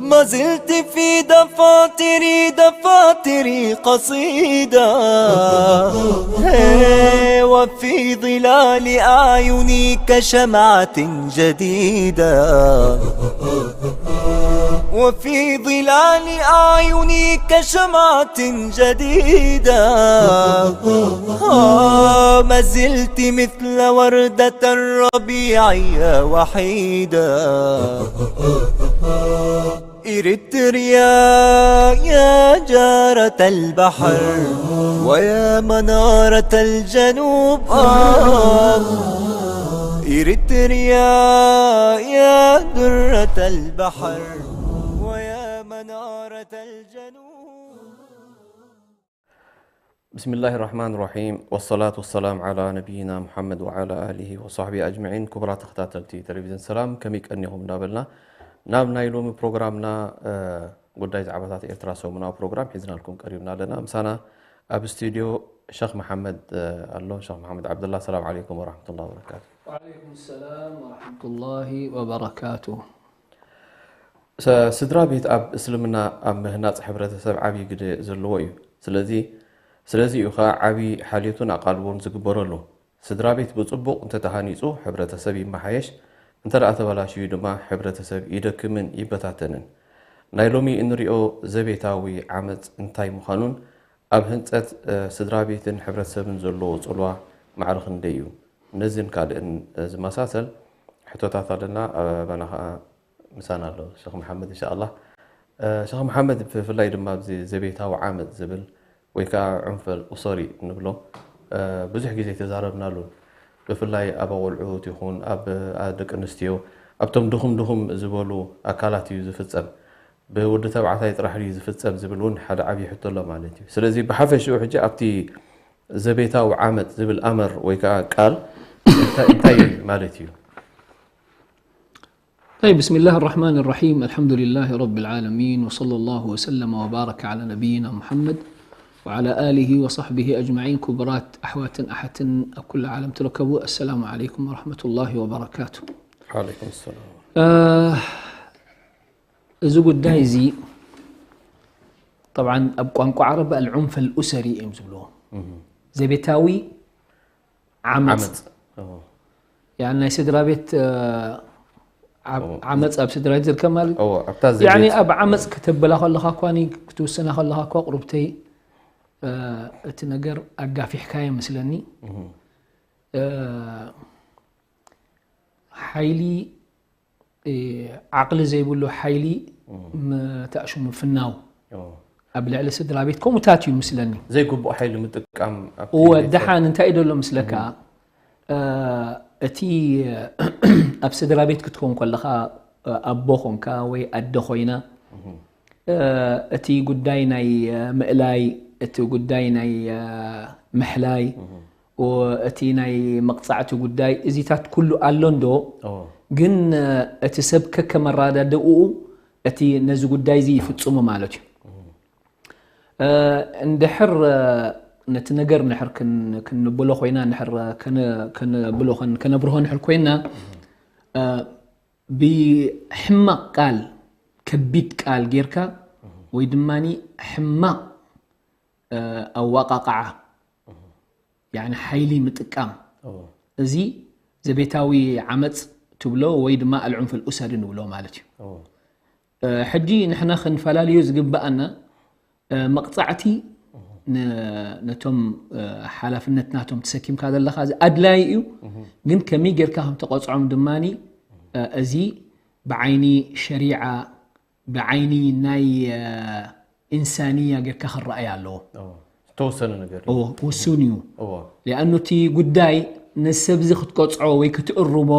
ما زلت في دفاتري، دفاتري قصيدة، هي، وفي ظلال أعيني كشمعة جديدة، وفي ظلال أعيني كشمعة جديدة. آه، ما زلت مثل وردة الربيع يا وحيدة. إريتريا يا جارة البحر، ويا منارة الجنوب، آه. إريتريا يا درة البحر، ويا منارة الجنوب. بسم الله الرحمن الرحيم، والصلاة والسلام على نبينا محمد وعلى آله وصحبه أجمعين. ክቡራት ተኸታተልቲ ቴሌቪዥን ሰላም፣ ከመይ ቀኒኹም እንዳበልና ናብ ናይ ሎሚ ፕሮግራምና፣ እ፣ ጉዳይ ዛዕባታት ኤርትራ ሰሙናዊ ፕሮግራም ሒዝናልኩም ቀሪብና ኣለና። ምሳና ኣብ ስቱዲዮ ሸኽ መሓመድ፣ እ፣ ኣሎ። ሸኽ መሓመድ ዓብደላ፣ ሰላም ዓለይኩም ወራሕመቱላሂ ወበረካቱ። ወዓለይኩም ሰላም ወራሕመቱላሂ ወበረካቱ። ሰ-፣ ስድራ ቤት ኣብ እስልምና ኣብ ምህናጽ ሕብረተሰብ ዓብዪ ግደ ዘለዎ እዩ። ስለዚ፣ ስለዚ እዩ ኸኣ ዓብዪ ሓልዮትን ኣቓልቦን ዝግበረሉ። ስድራ ቤት ብጽቡቕ እንተተሃኒጹ ሕብረተሰብ ይመሓየሽ፣ እንተ ደኣ ተበላሽዩ ድማ ሕብረተሰብ ይደክምን ይበታተንን። ናይ ሎሚ እንሪኦ ዘቤታዊ ዓመጽ እንታይ ምዃኑን ኣብ ህንጸት፣ እ፣ ስድራ ቤትን ሕብረተሰብን ዘለዎ ጽልዋ ማዕረ ክንደይ እዩ? ነዚን ካልእን፣ እ፣ ዝመሳሰል ሕቶታት ኣለና። ኣባና ኸኣ ምሳና ኣሎ ሸኽ መሓመድ፣ እንሻኣላህ። እ፣ ሸኽ መሓመድ፣ ብፍላይ ድማ ኣብዚ ዘቤታዊ ዓመጽ ዝብል ወይ ከኣ ዑንፈል ኡሰሪ እንብሎ፣ እ፣ ብዙሕ ግዜ ተዛረብናሉ። ብፍላይ ኣብ ኣቆልዑት ይኹን ኣብ፣ እ፣ ደቂ ኣንስትዮ፣ ኣብቶም ድኹም ድኹም ዝበሉ ኣካላት እዩ ዝፍጸም። ብወዲ ተባዕታይ ጥራሕ ድዩ ዝፍጸም ዝብል እውን ሓደ ዓብዪ ሕቶ ኣሎ ማለት እዩ። ስለዚ ብሓፈሽኡ ሕጂ ኣብቲ ዘቤታዊ ዓመጽ ዝብል ኣምር ወይ ከኣ ቃል እንታይ፣ እንታይ ማለት እዩ? طيب، بسم الله الرحمن الرحيم. الحمد لله رب العالمين، وصلى الله وسلم وبارك على نبينا محمد وعلى آله وصحبه أجمعين. ክቡራት ኣሕዋትን ኣሓትን ኣብ ኩሉ ዓለም ትርከቡ፣ السلام عليكم ورحمة الله وبركاته. ዓለይኩም ሰላም። እ፣ እዚ ጉዳይ እዚ፣ ጠብዓን፣ ኣብ ቋንቋ ዓረብ ኣልዑንፈ ኣልኡሰሪ እዮም ዝብልዎ። እህ። ዘቤታዊ ዓመጽ። ዓመጽ። እዎ። ያኒ ናይ ስድራ ቤት፣ እ፣ ዓብ-፣ እዎ። ዓመጽ ኣብ ስድራ ቤት ዝርከብ ማለት። እዎ፣ ኣብታ ዘቤት። ያኒ ኣብ ዓመጽ ከተበላ ከለኻ እኳ፣ ኒ-፣ ክትውስና ከለኻ እኳ፣ ቁሩብተይ፣ እ፣ እቲ ነገር ኣጋፊሕካዮ መስለኒ። እህ። እ፣ ሓይሊ፣ እ፣ ዓቕሊ ዘይብሉ ሓይሊ እም። ምትኣሹ ምፍናው እዎ። ኣብ ልዕሊ ስድራ ቤት ከምኡታት እዩ ምስለኒ። ዘይግቡእ ሓይሊ ምጥቃም ኣብቲ እወ፣ ቤተሰብ። ደሓን እንታይ እዩ ደሎ ምስለካ? እም። እ፣ እቲ ኣብ ስድራ ቤት ክትኮን ከለኻ፣ እ፣ ኣቦ ኮንካ ወይ ኣደ ኮይና፣ እም። እ፣ እቲ ጉዳይ ናይ፣ እ፣ ምእላይ፣ እቲ ጉዳይ ናይ፣ እ፣ ምሕላይ፣ እም። ኦ፣ እቲ ናይ መቕጻዕቲ ጉዳይ፣ እዚታት ኩሉ ኣሎ እንዶ፣ ኦ። ግን፣ እ፣ እቲ ሰብ ከከመራዳድኡ እቲ ነዚ ጉዳይ እዚ ይፍጽሙ ማለት እዩ። እ፣ እንድሕር፣ እ፣ ነቲ ነገር እንድሕር ክን-፣ ክንብሎ ኮይና፣ እንድሕር ከነ-፣ ከነብሎ ከን-፣ ከነብርሆ እንድሕር ኮይና፣ እ፣ ብሕማቕ ቃል፣ ከቢድ ቃል ጌርካ ወይ ድማኒ ሕማቕ፣ እ፣ ኣዋቃቃዓ፣ ያኒ ሓይሊ ምጥቃም፣ እዎ። እዚ ዘቤታዊ ዓመጽ ትብሎ ወይ ድማ ኣልዑንፍ ኣልኡሰሪ ንብሎ ማለት እዩ። እዎ። እ፣ ሕጂ ንሕና ክንፈላለዮ ዝግብኣና፣ እ፣ መቕጻዕቲ ን-፣ ነቶም፣ እ፣ ሓላፍነት ናቶም ተሰኪምካ ዘለኻ እዚ ኣድላዪ እዩ። እህ። ግን ከመይ ጌርካ ከም ተቐጽዖም ድማኒ፣ እ፣ እዚ ብዓይኒ ሸሪዓ፣ ብዓይኒ ናይ፣ እ፣ ኢንሳንያ ጌርካ ክረኣይ ኣለዎ። እዎ። ዝተወሰነ ነገር እዩ። እዎ፣ ውሱን እዩ። እዎ። ሊኣኑ እቲ ጉዳይ ነዚ ሰብ እዚ ክትቀጽዖ ወይ ክትእርሞ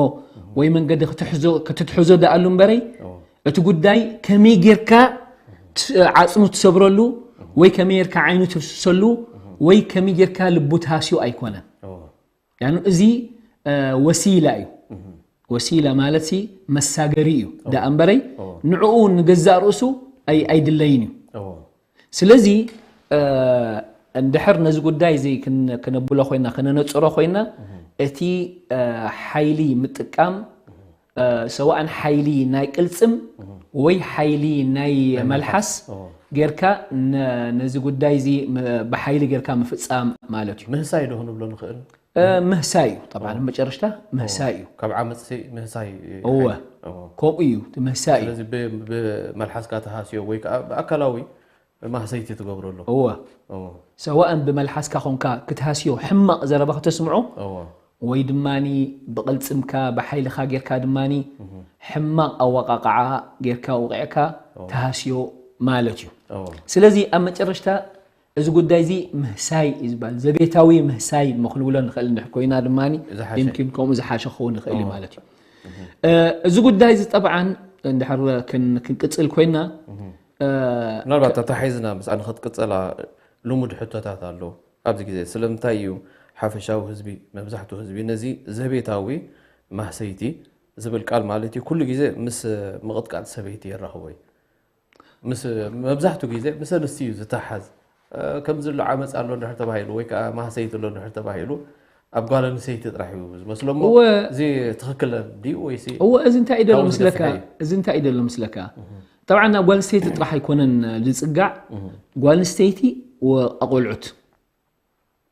ወይ መንገዲ ክትሕዞ፣ ክትትሕዞ ደኣሉ እምበረይ፣ እዎ። እቲ ጉዳይ ከመይ ጌርካ ት-፣ ዓጽሙ ትሰብረሉ ወይ ከመይ ጌርካ ዓይኑ ተፍስሰሉ ወይ ከመይ ጌርካ ልቡ ትሃስዮ ኣይኮነን። እዎ። ሊኣኑ እዚ፣ እ፣ ወሲላ እዩ። ወሲላ ማለት ሲ መሳገሪ እዩ። ደኣ እምበረይ ንዕኡ ንገዛእ ርእሱ ኣይ-፣ ኣይድለይን እዩ። ስለዚ፣ እ፣ እንድሕር ነዚ ጉዳይ እዚ ክን-፣ ክነብሎ ኮይና፣ ክነነጽሮ ኮይና፣ እቲ፣ እ፣ ሓይሊ ምጥቃም፣ እ፣ ሰዋእን ሓይሊ ናይ ቅልጽም ወይ ሓይሊ ናይ ናይ መልሓስ። መልሓስ ጌርካ ነ-፣ ነዚ ጉዳይ እዚ ም-፣ ብሓይሊ ጌርካ ምፍጻም ማለት እዩ። ምህሳይ ዶ ክንብሎ ንኽእል? እ፣ ምህሳይ እዩ። ጠብዓን መጨረሽታ ምህሳይ እዩ። ካብ ዓመጽሲ ምህሳይ እዩ። እወ። እወ። ከምኡ እዩ፣ እቲ ምህሳይ እዩ። ስለዚ ብ-፣ ብመልሓስካ ትሃስዮ ወይ ከዓ ብኣካላዊ ማህሰይቲ ትገብረሉ። እወ። እወ። ሰዋእን ብመልሓስካ ኾንካ ክትሃስዮ፣ ሕማቕ ዘረባ ከተስምዖ፣ እወ። ወይ ድማኒ ብቕልጽምካ፣ ብሓይልኻ ጌርካ ድማኒ ሕማቕ ኣወቃቕዓ ጌርካ ውቂዕካ እወ። ትሃስዮ ማለት እዩ። እወ። ስለዚ ኣብ መጨረሽታ እዚ ጉዳይ እዚ ምህሳይ እዩ ዝበሃል። ዘቤታዊ ምህሳይ እሞ ክንብሎ ንኽእል እንድሕር ኮይና ድማኒ ዝሓሸ። ይምኪን ከምኡ ዝሓሸ ክኸውን ይኽእል እዩ እወ። ማለት እዩ። እ፣ እዚ ጉዳይ እዚ ጠብዓን እንድሕር ክን-፣ ክንቅጽል ኮይና፣ እህ። እ፣ ምናልባት ኣተሓሒዝና ምስኣ ንኽትቅጸላ ልሙድ ሕቶታት ኣሎ ኣብዚ ግዜ። ስለምንታይ እዩ ሓፈሻዊ ህዝቢ፣ መብዛሕትኡ ህዝቢ ነዚ ዘቤታዊ ማህሰይቲ ዝብል ቃል ማለት እዩ፣ ኩሉ ግዜ ምስ ምቕጥቃጥ ሰበይቲ የራኽቦ እዩ? ምስ፣ መብዛሕትኡ ግዜ ምስ ኣንስቲ እዩ ዝተሓዝ። እ፣ ከምዚ ኣሎ ዓመፅ ኣሎ እንድሕር ተባሂሉ ወይ ከዓ ማህሰይቲ ኣሎ እንድሕር ተባሂሉ ኣብ ጓል ኣንስተይቲ ጥራሕ እዩ ዝመስሎ እሞ እወ። እዚ ትኽክል ድዩ ወይሲ እወ፣ እዚ እንታይ እዩ ደሎ ካብኡ ምስለካ? ዝገፍሐ እዩ? እዚ እንታይ እዩ ደሎ ምስለካ? እህ። ጠብዓን ናብ ጓል ኣንስተይቲ ጥራሕ ኣይኮነን ዝጽጋዕ፣ እህ። ጓል ኣንስተይቲ ወኣቆልዑት።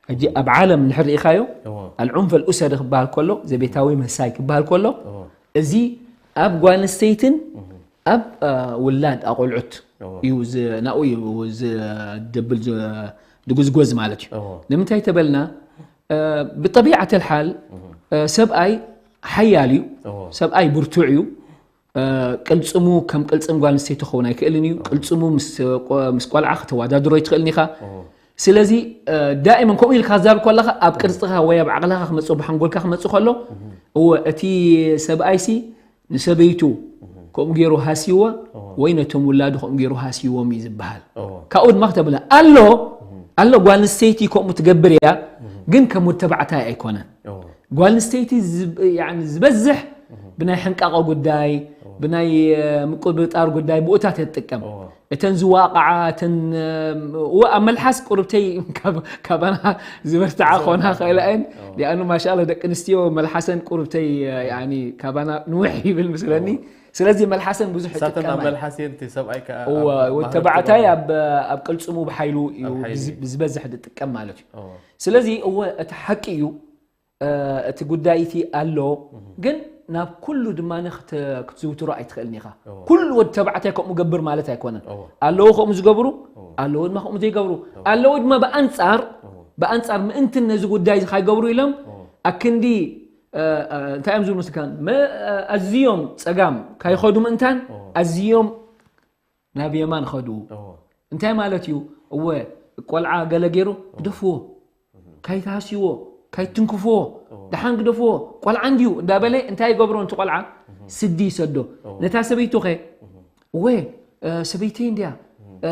ሕጂ ኣብ ዓለም እንድሕር ርኢኻዮ፣ እዎ። ኣልዑንፈ ኣልኡሰሪ ክበሃል ከሎ፣ ዘቤታዊ ምህሳይ ክበሃል ከሎ፣ እዎ። እዚ ኣብ ጓል ኣንስተይትን እህ። ኣብ፣ እ፣ ውላድ ኣቆልዑት እዎ። እዩ ዝ-፣ ናኡ እዩ ዝደብል ዝ-፣ ድጉዝጎዝ ማለት እዩ። እዎ። ንምንታይ ተበልና፣ እ፣ ብጠቢዓት ኣልሓል፣ እህ። እ፣ ሰብኣይ ሓያል እዩ፣ እዎ። ሰብኣይ ብርቱዕ እዩ፣ እ፣ ቅልጽሙ ከም ቅልጽም ጓል ኣንስተይቲ ክኸውን ኣይክእልን እዩ። እዎ። ቅልጽሙ ምስ ቆ-፣ ምስ ቆልዓ ከተወዳድሮ ኣይትኽእልን ኢኻ። እዎ። ስለዚ፣ እ፣ ዳኢመን ከምኡ ኢልካ ክትዛረብ ከለኻ ኣብ ቅርጽኻ ወይ ኣብ ዓቕልኻ ክመጽእ፣ ብሓንጎልካ ክመጽእ ከሎ፣ እዎ፣ እቲ ሰብኣይሲ ንሰበይቱ ከምኡ ገይሩ ሃስይዋ እዎ። ወይ ነቶም ውላዱ ከምኡ ገይሩ ሃስይዎም እዩ ዝበሃል። እዎ። ካብኡ ድማ ክተብላ ኣሎ፣ ኣሎ ጓል ኣንስተይቲ ከምኡ ትገብር እያ፣ ግን ከም ወዲ ተባዕታይ ኣይኮነን። እዎ። ጓል ኣንስተይቲ ዝብ-፣ ያኒ ዝበዝሕ ብናይ ሕንቃቐ ጉዳይ፣ ብናይ፣ እ፣ ምቁብጣር ጉዳይ ብኡታት እያ ትጥቀም። እዎ። እተን ዝዋቕዓ፣ እተን፣ እ፣ እወ፣ ኣብ መልሓስ ቁርብተይ ካብ-፣ ካባና ዝበርትዓ እዎ። ክኾና ክእላ እየን። እዎ። ሊኣኑ ማሻኣላ ደቂ ኣንስትዮ መልሓሰን ቁርብተይ፣ እ፣ ያኒ ካባና ንውሕ ይብል ምስለኒ። እዎ። ስለዚ መልሓሰን ብዙሕ ንሳተን ይጥቀማ ኣብ እየን። መልሓስ እየን፣ እቲ ሰብኣይ ከኣ እወ፣ ኣብ ወዲ ባህሪ ተባዕታይ ጥበብ። ኣብ፣ ኣብ ቅልጽሙ ብሓይሉ እዩ ኣብ ሓይሊ። ብዝ-፣ ብዝበዝሕ ዝጥቀም ማለት እዩ። እዎ። ስለዚ እወ፣ እቲ ሓቂ እዩ። እ፣ እቲ ጉዳይ እቲ ኣሎ፣ እህ። ግን ናብ ኩሉ ድማ ክተ-፣ ክትዝውትሮ ኣይትኽእልን ኢኻ። እዎ። ኩሉ ወዲ ተባዕታይ ከምኡ ገብር ማለት ኣይኮነን። እዎ። ኣለዉ ከምኡ ዝገብሩ፣ እዎ። ኣለዉ ድማ ከምኡ ዘይገብሩ። እዎ። ኣለዉ ድማ ብኣንጻር፣ እዎ። ብኣንጻር ምእንትን ነዚ ጉዳይ እዚ ካይገብሩ ኢሎም፣ እዎ። ኣክንዲ፣ እ፣ እ፣ እንታይ እዮም ዝብሉ ምስልካ? መ-፣ እ፣ ኣዝዮም ጸጋም ካይኸዱ ምእንታን፣ እዎ። ኣዝዮም ናብ የማን ኸዱ። እዎ። እንታይ ማለት እዩ? እወ፣ ቆልዓ ገለ ገይሩ፣ እዎ። ግደፍዎ፣ እህ። ካይትሃስይዎ፣ ካይትንክፍዎ፣ እዎ። ደሓን ግደፍዎ፣ ቆልዓ እንድዩ እንዳበለ እንታይ ይገብሮ? ነቲ ቆልዓ እህ። ስዲ ይሰዶ። እዎ። ነታ ሰበይቱ ኸ? እህ። እወ፣ እ፣ ሰበይተይ እንድያ፣ እህ። እ፣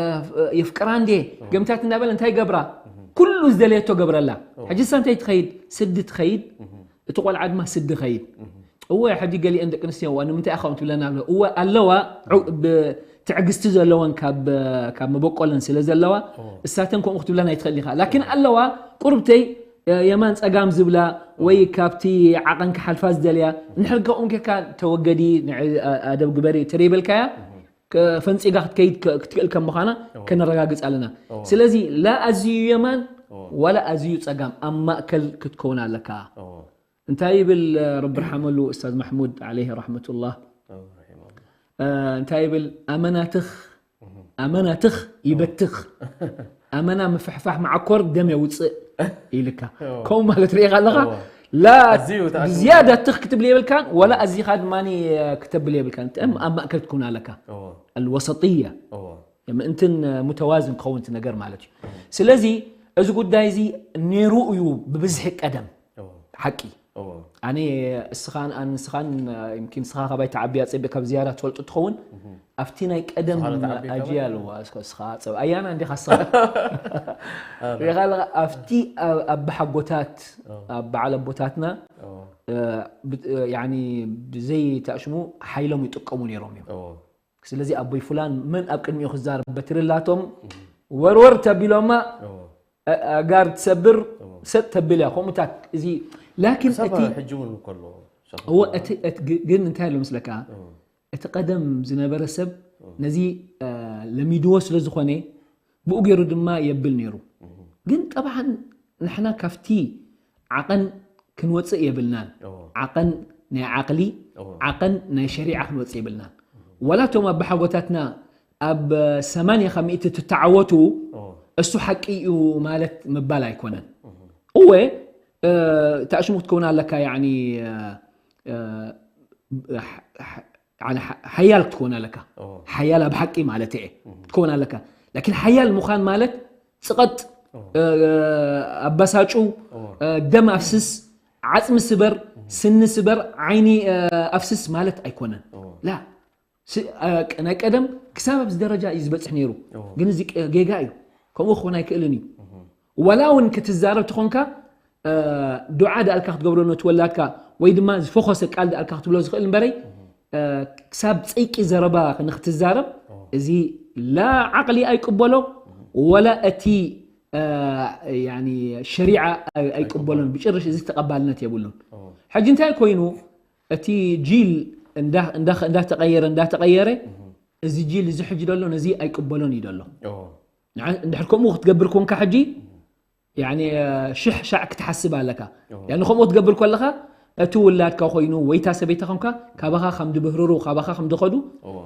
የፍቅራ እንድየ፣ እዎ። ገምታት እንዳበለ እንታይ ይገብራ? እህ። ኩሉ ዝደለየቶ ገብረላ። እዎ። ሕጂ እሳ እንታይ ትኸይድ? ስዲ ትኸይድ። እህ። እቲ ቆልዓ ድማ ስዲ ኸይድ። እህ። እወ፣ ሕጂ ገሊአን ደቂ ኣንስትዮ፣ እዋ፣ ንምንታይ ኢኻ ከምኡ ትብለና? ብሎ። እወ፣ ኣለዋ፣ ዑ-፣ ብትዕግስቲ ዘለወን ካብ፣ ካብ መበቆለን ስለ ዘለዋ፣ እዎ። እሳተን ከምኡ ክትብለና ኣይትኽእል ኢኻ። ላኪን ኣለዋ፣ ቁርብተይ፣ እ፣ የማን ጸጋም ዝብላ፣ ወይ እዎ። ካብቲ ዓቐን ክሓልፋ ዝደልያ፣ እንድሕር ከምኡ ጌርካ ተወገዲ፣ ንዕ-፣ ኣ-፣ ኣደብ ግበሪ፣ ተደይበልካያ፣ እህ። ከ-፣ ፈንጺጋ ክትከይድ ከ-፣ ክትክእል ከም ምዃና እዎ። ከነረጋግጽ ኣለና። እዎ። ስለዚ፣ ላ ኣዝዩ የማን፣ እዎ። ዋላ ኣዝዩ ጸጋም፣ ኣብ ማእከል ክትከውን ኣለካ። እዎ። እንታይ ይብል፣ እ፣ ረቢ ርሓመሉ ኡስታዝ ማሕሙድ ዓለይሂ ረሕመቱላህ? ኦ፣ ረሒመሁላህ። እ፣ እንታይ ይብል? ኣመናትኽ፣ እህ። ኣመናትኽ ይበትኽ። ኣመና ምፍሕፋሕ መዓኮር ደም የውፅእ ኢልካ። ኦ። ከምኡ ማለት ርኢኻ ኣለኻ? እዎ። ላ ኣዝዩ ተኣዚዙ። ብዝያዳ ትኽ ክትብል የብልካን፣ ወላ ኣዚኻ ድማ፣ እ፣ ክተብል የብልካን። እም፣ ኣብ ማእከል ትኩን ኣለካ። እዎ። ኣልወሰጥያ። እዎ። ምእንትን ሙተዋዝን ክኸውን እቲ ነገር ማለት እዩ። ስለዚ እዚ ጉዳይ እዚ ነይሩ እዩ ብብዝሒ ቀደም። እዎ። ሓቂ። እዎ። ኣነ እስኻን፣ ኣነ ንስኻን፣ ይምኪን ንስኻ ካባይ ተዓብያ ጸቢቕካ ብዝያዳ ትፈልጡ ትኸውን። እህ። ኣብቲ ናይ ቀደም ኣጅያል ዋ እስኻ ጸብ ኣያና እንዲኻ ስኻ ሪኻ ኣለኻ ኣብቲ ኣባሓጎታት ኣብ በዓል ኣቦታትና ብዘይ ተኣሽሙ ሓይሎም ይጥቀሙ ነይሮም እዮም። ስለዚ ኣቦይ ፍላን መን ኣብ ቅድሚኡ ክዛረብ በትሪ ኣላቶም ወርወር ተቢሎማ ኣጋር ትሰብር ሰጥ ተብል እያ። ከምኡታት እዚ ላኪን እቲ ሕጂ እውን ከሎ እዎ ግን እንታይ ኣሎ ምስለካ እቲ ቀደም ዝነበረ ሰብ ነዚ ለሚድዎ ስለ ዝኾነ ብኡ ገይሩ ድማ የብል ነይሩ። ግን ጠብዓን ንሕና ካብቲ ዓቐን ክንወፅእ የብልናን። ዓቐን ናይ ዓቕሊ ዓቐን ናይ ሸሪዓ ክንወፅእ የብልናን። ዋላ እቶም ኣባሓጎታትና ኣብ ሰማንያ ካብ ሚእቲ ትተዓወቱ እሱ ሓቂ እዩ ማለት ምባል ኣይኮነን። እወ ተኣሽሙ ክትከውን ኣለካ ያኒ ሓያል ክትኮን ኣለካ ሓያል ኣብ ሓቂ ማለት እየ ክትኮን ኣለካ ላኪን ሓያል ምዃን ማለት ፅቐጥ ኣባሳጩ ደም ኣፍስስ ዓፅሚ ስበር ስኒ ስበር ዓይኒ ኣፍስስ ማለት ኣይኮነን ላ ናይ ቀደም ክሳብ ኣብዚ ደረጃ እዩ ዝበፅሕ ነይሩ ግን እዚ ጌጋ እዩ ከምኡ ክኾን ኣይክእልን እዩ ዋላ እውን ክትዛረብ ትኾንካ ዱዓ ደኣልካ ክትገብሮ ነቲ ወላድካ ወይ ድማ ዝፈኾሰ ቃል ደኣልካ ክትብሎ ዝኽእል እምበረይ ክሳብ ፀይቂ ዘረባ ንክትዛረብ እዚ ላ ዓቕሊ ኣይቅበሎ ወላ እቲ ሸሪዓ ኣይቅበሎን ብጭርሽ እዚ ተቐባልነት የብሉን ሕጂ እንታይ ኮይኑ እቲ ጂል እንዳተቐየረ እንዳተቐየረ እዚ ጂል እዚ ሕጂ ደሎ ነዚ ኣይቅበሎን እዩ ደሎ እንድሕር ከምኡ ክትገብር ኮንካ ሕጂ ሽሕ ሻዕ ክትሓስብ ኣለካ ከምኡ ክትገብር ከለካ እቲ ውላድካ ኮይኑ ወይታ ሰበይታ ኮንካ ካባኻ ከም ድብህርሩ ካባኻ ከም ድኸዱ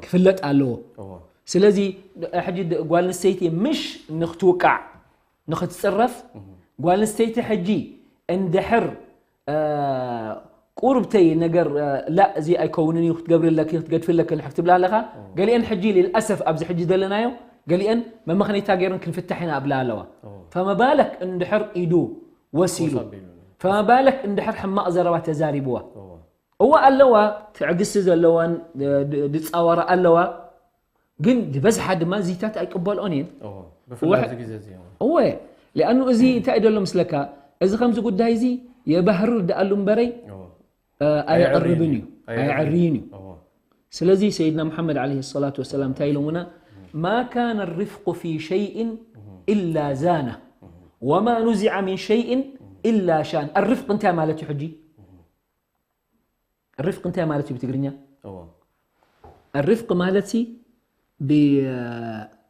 ክፍለጥ ኣለዎ ስለዚ ሕጂ ጓል ንስተይቲ ምሽ ንክትውቃዕ ንክትፅረፍ ጓል ንስተይቲ ሕጂ እንድሕር ቁርብተይ ነገር ላ እዚ ኣይከውንን እዩ ክትገብሪ ኣለኪ ክትገድፊ ኣለኪ ክትብላ ኣለካ ገሊአን ሕጂ ልልኣሰፍ ኣብዚ ሕጂ ዘለናዮ ገሊአን መመኽነይታ ገይረን ክንፍታሕ ኢና ኣብላ ኣለዋ ፈመባለክ እንድሕር ኢዱ ወሲሉ ፈመባለክ እንድሕር ሕማቕ ዘረባ ተዛሪብዋ እዋ ኣለዋ ትዕግስቲ ዘለዋን ድፃወራ ኣለዋ ግን ዝበዝሓ ድማ እዚታት ኣይቅበልኦን እየን እወ ሊኣኑ እዚ እንታይ ደሎ ምስለካ እዚ ከምዚ ጉዳይ እዚ የባህርር ደኣሉ እምበረይ ኣየዕርብን እዩ ኣየዕርይን እዩ ስለዚ ሰይድና ሙሓመድ ለ ሰላት ወሰላም እንታይ ኢሎምና ما كان الرفق في شيء إلا زانه وما نزع من شيء إلا شانه الرفق እንታይ ማለት እዩ ሕጂ الرفق እንታይ ማለት እዩ ብትግርኛ الرفق ማለት ሲ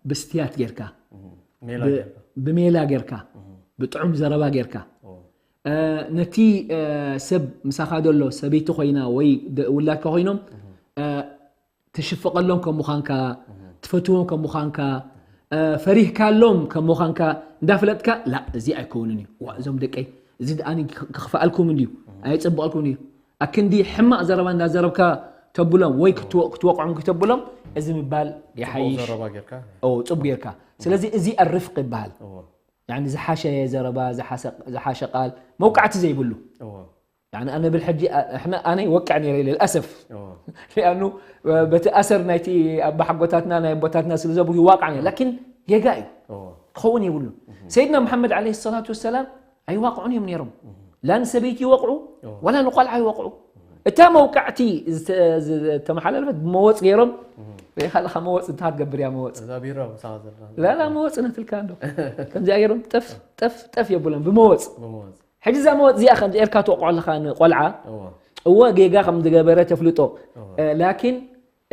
ብስትያት ጌርካ ብሜላ ጌርካ ብጥዑም ዘረባ ጌርካ ነቲ ሰብ ምሳኻ ዘሎ ሰበይቲ ኮይና ወይ ውላድካ ኮይኖም ትሽፍቐሎም ከም ምዃንካ ትፈትዎም ከም ምዃንካ ፈሪህካሎም ከም ምዃንካ እንዳፍለጥካ ላ እዚ ኣይከውንን እዩ ዋ እዞም ደቀይ እዚ ደኣ ክኽፍኣልኩም እንድዩ ኣይፅብቐልኩም እዩ ኣክንዲ ሕማቕ ዘረባ እንዳዘረብካ ተብሎም ወይ ክትወቕዖም ክተብሎም እዚ ምባል ይሓይሽ ፅቡቅ ጌርካ ስለዚ እዚ ኣርፍቅ ይበሃል ዝሓሸ ዘረባ ዝሓሸ ቃል መውቃዕቲ ዘይብሉ ኣነ ብል ሕጂ ኣነ ይወቅዕ ነይረ ልልኣሰፍ ሊኣኑ በቲ ኣሰር ናይቲ ኣባሓጎታትና ናይ ኣቦታትና ስለ ዘብሉ ይዋቃዕ ነይረ ላኪን ጌጋ እዩ ክኸውን የብሉን ሰይድና መሓመድ ለ ሰላት ወሰላም ኣይዋቅዑን እዮም ነይሮም ላ ንሰበይቲ ይወቅዑ ዋላ ንቆልዓ ይወቅዑ እታ መውቃዕቲ ዝተመሓላለፈት ብመወፅ ገይሮም ሪኢኻ ኣለካ መወፅ እንታይ ትገብር እያ መወፅ ላላ መወፅ ነትልካ እንዶ ከምዚኣ ገይሮም ጠፍ ጠፍ ጠፍ የብሎም ብመወፅ ሕጂ እዛ መወፅ እዚኣ ከም ርካ ትወቅዖ ኣለካ ንቆልዓ እወ ጌጋ ከም ዝገበረ ተፍልጦ ላኪን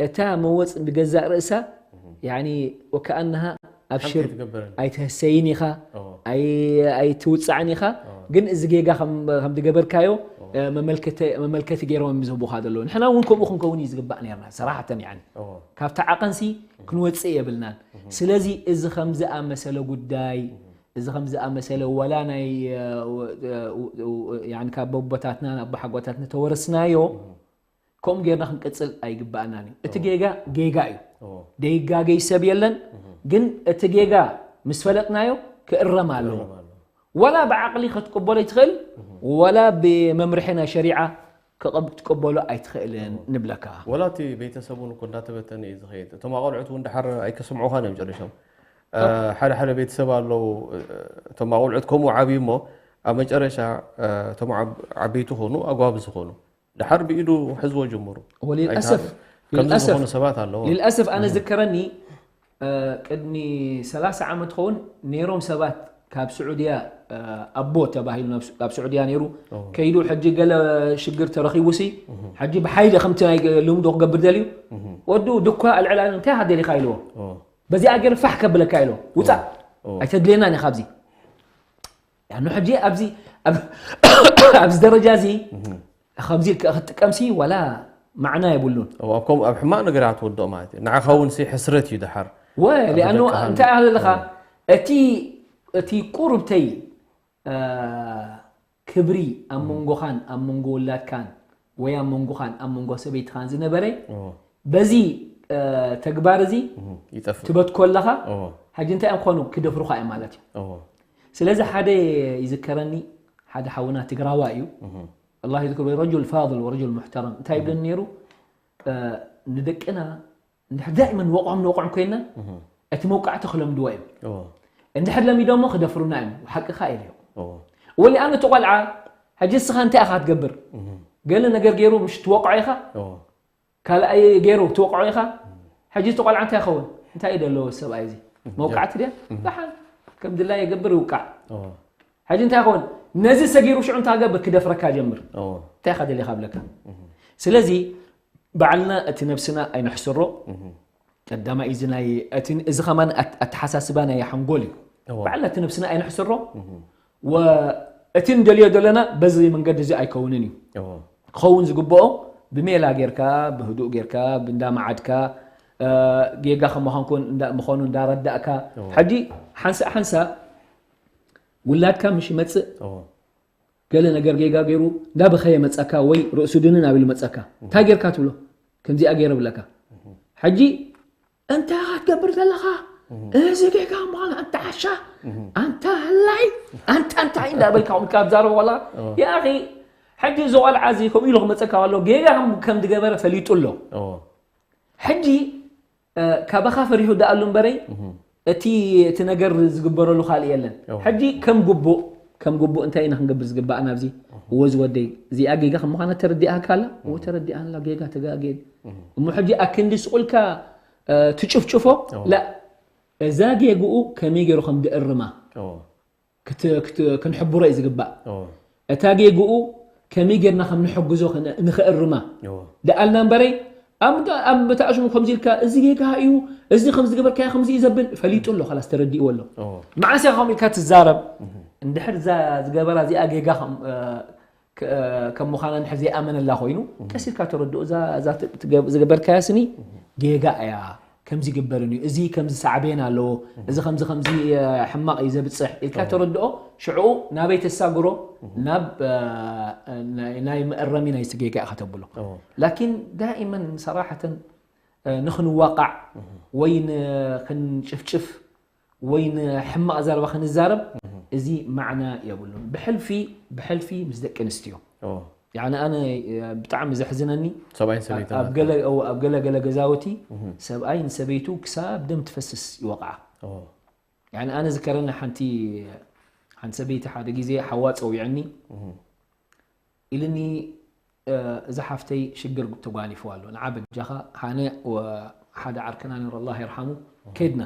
እታ መወፅ ብገዛእ ርእሳ ያኒ ወከኣናሃ ኣብሽር ኣይትህሰይን ኢኻ ኣይትውፃዕን ኢኻ ግን እዚ ጌጋ ከም ዝገበርካዮ መመልከቲ ገይሮም ዝህቡኻ ዘለዉ ንሕና እውን ከምኡ ክንከውን እዩ ዝግባእ ነርና ሰራሕተን ያኒ ካብቲ ዓቐንሲ ክንወፅእ የብልናን ስለዚ እዚ ከም ዝኣመሰለ ጉዳይ እዚ ከም ዝኣመሰለ ወላ ናይ ካብ ኣቦታትና ናብ ኣቦሓጎታትና ተወረስናዮ ከምኡ ጌርና ክንቅፅል ኣይግባኣናን እዩ እቲ ጌጋ ጌጋ እዩ ደይጋገይ ሰብ የለን ግን እቲ ጌጋ ምስ ፈለጥናዮ ክእረም ኣለዎ ወላ ብዓቕሊ ክትቅበሎ ይትኽእል ወላ ብመምርሒ ናይ ሸሪዓ ክትቀበሎ ኣይትኽእልን ንብለካ። ወላ እቲ ቤተሰብ እውን እኮ እንዳተበተነ እዩ ዝኸይድ። እቶም ኣቆልዑት እውን ድሓር ኣይከሰምዑኻን እዮም ጨሪሾም። ሓደ ሓደ ቤተሰብ ኣለዉ፣ እቶም ኣቆልዑት ከምኡ ዓብዩ እሞ ኣብ መጨረሻ እቶም ዓበይቲ ኾኑ ኣጓቢ ዝኾኑ ድሓር ብኢዱ ሕዝዎ ጀምሩ። ወሊልኣሰፍ ከምዚ ዝኾኑ ሰባት ኣለዎ። ሊልኣሰፍ ኣነ ዝከረኒ ቅድሚ ሰላሳ ዓመት ኸውን ነይሮም ሰባት ካብ ስዑድያ ኣቦ ተባሂሉ ካብ ስዑድያ ነይሩ ከይዱ ሕጂ ገለ ሽግር ተረኺቡ ሲ ሕጂ ብሓይሊ ከምቲ ናይ ልምዶ ክገብር ደልዩ ወዱ ድኳ ኣልዕላ እንታይ ሃደሊኻ ኢልዎ በዚኣ ገይሩ ፋሕ ከብለካ ኢልዎ ውፃእ ኣይተድልየና ኒ ካብዚ ያኑ ሕጂ ኣብዚ ኣብዚ ደረጃ እዚ ከምዚ ክትጥቀምሲ ዋላ ማዕና የብሉን። ኣብ ከምኡ ኣብ ሕማቕ ነገር ኣትወድኦ ማለት እዩ። ንዓኻ እውን ሲ ሕስረት እዩ ድሓር። ወ ሊኣኑ እንታይ ኣለኻ እቲ እቲ ቁርብተይ ክብሪ ኣብ መንጎኻን ኣብ መንጎ ውላድካን ወይ ኣብ መንጎኻን ኣብ መንጎ ሰበይትኻን ዝነበረ በዚ ተግባር እዚ ትበትኮ ኣለኻ። ሕጂ እንታይ እዮም ክኾኑ ክደፍሩኻ እዮም ማለት እዩ። ስለዚ ሓደ ይዝከረኒ ሓደ ሓውና ትግራዋ እዩ ኣላ ይዝክር ወይ ረጁል ፋضል ወረጁል ሙሕተረም እንታይ ይብለኒ ነይሩ ንደቅና እንድሕር ዳእመን ወቕዖም ንወቕዖም ኮይና እቲ መውቃዕቲ ክለምድዎ እዮም እንድሕር ለሚዶሞ ክደፍሩና እዮም ሓቅኻ ኢለዮ ወሊ ኣነ እቲ ቆልዓ ሕጂ እስኻ እንታይ ኢኻ ትገብር ገለ ነገር ገይሩ ምሽ ትወቕዖ ኢኻ ካልኣይ ገይሩ ትወቕዖ ኢኻ ሕጂ እቲ ቆልዓ እንታይ ይኸውን እንታይ እዩ ዘለዎ ሰብኣይ እዚ መውቃዕቲ ድያ ደሓን ከም ድላይ የገብር ይውቃዕ ሕጂ እንታይ ይኸውን ነዚ ሰጊሩ ሽዑ እንታይ ገብር ክደፍረካ ጀምር እንታይ ኢኻ ደሊኻ ብለካ ስለዚ ባዕልና እቲ ነብስና ኣይንሕስሮ ቀዳማይ እዚ ናይ እቲ እዚ ከማን ኣተሓሳስባ ናይ ሓንጎል እዩ ባዕልና እቲ ነብስና ኣይንሕስሮ ወ እቲ እንደልዮ ዘለና በዚ መንገዲ እዚ ኣይከውንን እዩ ክኸውን ዝግብኦ ብሜላ ጌርካ ብህዱእ ጌርካ ብእንዳ መዓድካ ጌጋ ከምዃንኩን ምዃኑ እንዳረዳእካ ሕጂ ሓንሳእ ሓንሳእ ውላድካ ምሽ ይመፅእ ገለ ነገር ጌጋ ገይሩ እንዳበኸየ መፀካ ወይ ርእሱ ድንን ኣቢሉ መፀካ እንታይ ጌርካ ትብሎ ከምዚኣ ገይረ ብለካ ሕጂ እንታይ ኢኻ ትገብር ዘለኻ እዚ ጌጋ ምዃኑ ኣንታ ዓሻ ኣንታ ህላይ ኣንታ እንታይ እንዳበልካ ከምካ ትዛረቦ ዋላ ያኺ ሕጂ እዚ ቆልዓ እዚ ከምኡ ኢሉ ክመፀካ ከሎ ጌጋ ከም ዝገበረ ፈሊጡ ኣሎ ሕጂ ካባኻ ፈሪሑ ደኣሉ እምበረይ እቲ እቲ ነገር ዝግበረሉ ካልእ የለን ሕጂ ከም ግቡእ ከም ግቡእ እንታይ ኢና ክንገብር ዝግባኣና ኣብዚ እወ ዝወደይ እዚኣ ጌጋ ከም ምዃና ተረዲኣካ ኣላ እወ ተረዲኣን ኣላ ጌጋ ተጋጌ እሞ ሕጂ ኣክንዲ ስቑልካ ትጭፍጭፎ ላ እዛ ጌግኡ ከመይ ገይሩ ከም ድእርማ ክንሕብሮ እዩ ዝግባእ እታ ጌግኡ ከመይ ጌርና ከም ንሕግዞ ንኽእርማ ደኣልና እምበረይ ኣብ ተኣሽሙ ከምዚ ኢልካ እዚ ጌጋ እዩ እዚ ከም ዝገበርካዮ ከምዚ እዩ ዘብል ፈሊጡ ኣሎ ካላስ ተረዲእዎ ኣሎ መዓስ ኢኻ ከም ኢልካ ትዛረብ እንድሕር እዛ ዝገበራ እዚኣ ጌጋ ከም ምዃና ንሕር ዘይኣመነላ ኮይኑ ቀስ ኢልካ ተረድኦ እዛ ዝገበርካያ ስኒ ጌጋ እያ ከምዚ ይግበርን እዩ እዚ ከምዚ ሳዕቤን ኣለዎ እዚ ከምዚ ከምዚ ሕማቕ እዩ ዘብፅሕ ኢልካ ተረድኦ ሽዑ ናበይ ተሳግሮ ናብ ናይ መእረሚ ናይ ስጌጋ ኢኻ ተብሎ ላኪን ዳኢመን ሰራሕተን ንክንዋቃዕ ወይ ንክንጭፍጭፍ ወይ ንሕማቕ ዘረባ ክንዛረብ እዚ ማዕና የብሉን ብሕልፊ ብሕልፊ ምስ ደቂ ኣንስትዮ ያኒ ኣነ ብጣዕሚ ዘሕዝነኒ ሰብኣይን ሰበይትን ኣብ ገለ ኣብ ገለ ገለ ገዛውቲ ሰብኣይ ንሰበይቱ ክሳብ ደም ትፈስስ ይወቕዓ ያኒ ኣነ ዝከረኒ ሓንቲ ሓንቲ ሰበይቲ ሓደ ግዜ ሓዋ ፀዊዐኒ ኢልኒ እዚ ሓፍተይ ሽግር ተጓኒፍዋ ኣሎ ንዓ በጃኻ ሓነ ሓደ ዓርክና ነሩ ኣላ ይርሓሙ ከድና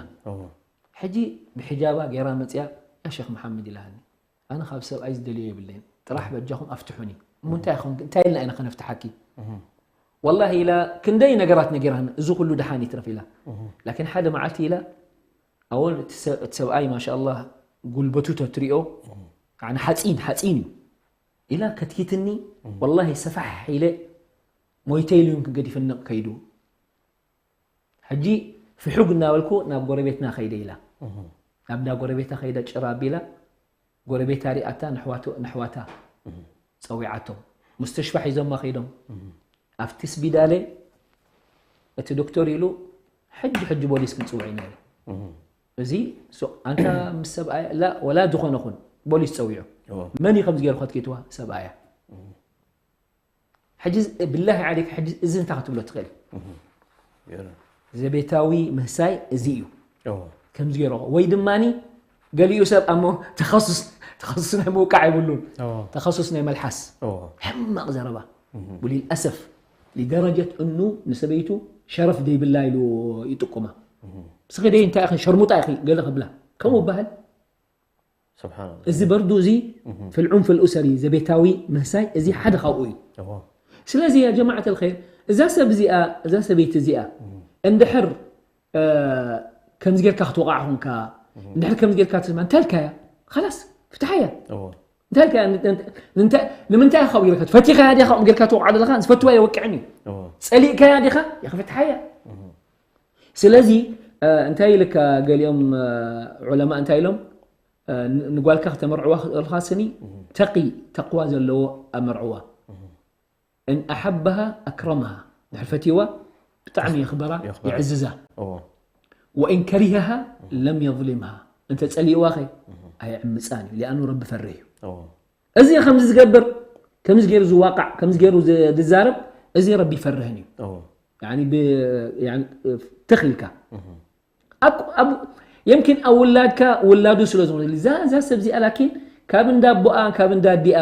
ሕጂ ብሒጃባ ገይራ መፅያ ያ ሸክ መሓመድ ኢላሃኒ ኣነ ካብ ሰብኣይ ዝደልዮ የብለይን ጥራሕ በጃኹም ኣፍትሑኒ እሞ እንታይ ኢኹም እንታይ ኢልና ኢና ከነፍትሓኪ ወላሂ ኢላ ክንደይ ነገራት ነጊራኒ እዚ ኩሉ ደሓን ይትረፍ ኢላ ላኪን ሓደ መዓልቲ ኢላ ኣወል እቲ ሰብኣይ ማሻ ኣላህ ጉልበቱ ተትሪኦ ሓፂን ሓፂን እዩ ኢላ ከትኪትኒ ወላሂ ሰፋሕ ኢለ ሞይተ ኢሉ ውን ክገዲፍኒ ከይዱ ሕጂ ፍሑግ እናበልኩ ናብ ጎረቤትና ከይደ ኢላ ናብ እንዳ ጎረቤታ ከይደ ጭራ ኣቢላ ጎረቤታ ሪኣታ ንሕዋታ ፀዊዓቶም ሙስተሽፋ ሒዞማ ከይዶም ኣብቲ ስቢዳለ እቲ ዶክተር ኢሉ ሕጂ ሕጂ ቦሊስ ክንፅውዕ ኢና ኢሉ እዚ ኣንታ ምስ ሰብኣያ ላ ወላ ዝኾነ ኹን ቦሊስ ፀዊዑ መን እዩ ከምዚ ገይሩ ከትኪትዋ ሰብኣያ ሕጂ ብላሂ ዓለይክ፣ ሕጂ እዚ እንታይ ክትብሎ ትኽእል? ዘቤታዊ ምህሳይ እዚ እዩ። ከምዚ ገይሩ ወይ ድማኒ ገሊኡ ሰብ ኣሞ ተኸሱስ ተኸሱስ ናይ ምውቃዕ የብሉን። ተኸሱስ ናይ መልሓስ ሕማቕ ዘረባ። وللأسف لدرجة أنه ንሰበይቱ ሸረፍ ዘይብላ ኢሉ ይጥቁማ። ስኺ ደይ እንታይ ኢኺ ሸርሙጣ ኢኺ ገለ ክብላ ከምኡ በሃል። ስብሓን እዚ በርዱ እዚ في العنف الأسري ዘቤታዊ ምህሳይ እዚ ሓደ ካብኡ እዩ። ስለዚ يا جماعة الخير እዛ ሰብ እዚኣ እዛ ሰበይቲ እዚኣ እንድሕር ከምዚ ጌርካ ክትወቃዕ ኹንካ እንድሕር ከምዚ ጌርካ ትስማ እንተልካያ خلاص ፍትሓያ። እንተልካያ ንምንታይ ኢኻ ጌርካ ትፈቲኻያ ዲኻ ጌርካ ትወቃዕ ዘለኻ ዝፈትዋ የወቅዕን እዩ። ጸሊእካያ ዲኻ ይኽፍትሓያ። ስለዚ እንታይ ኢልካ ገሊኦም ዑለማ እንታይ ኢሎም ንጓልካ ከተመርዕዋ ከለኻ ስኒ ተቂ ተቅዋ ዘለዎ ኣመርዕዋ። إن أحبها أكرمها ድሕር ፈትይዋ ብጣዕሚ የኽበራ የዕዝዛ። وإن كرهها لم يظلمها እንተ ጸሊእዋ ኸ ኣይዕምጻን እዩ لأنه ረቢ ፈርህ እዩ። እዚ ከምዚ ዝገብር ከምዚ ገይሩ ዝዋቃዕ ከምዚ ገይሩ ዝዛረብ እዚ ረቢ ይፈርህን እዩ። ተኺልካ የምኪን ኣብ ውላድካ ውላዱ ስለ ዝኾነ እዛ እዛ ሰብ እዚኣ ላኪን ካብ እንዳ ኣቦኣ ካብ እንዳ ኣዲኣ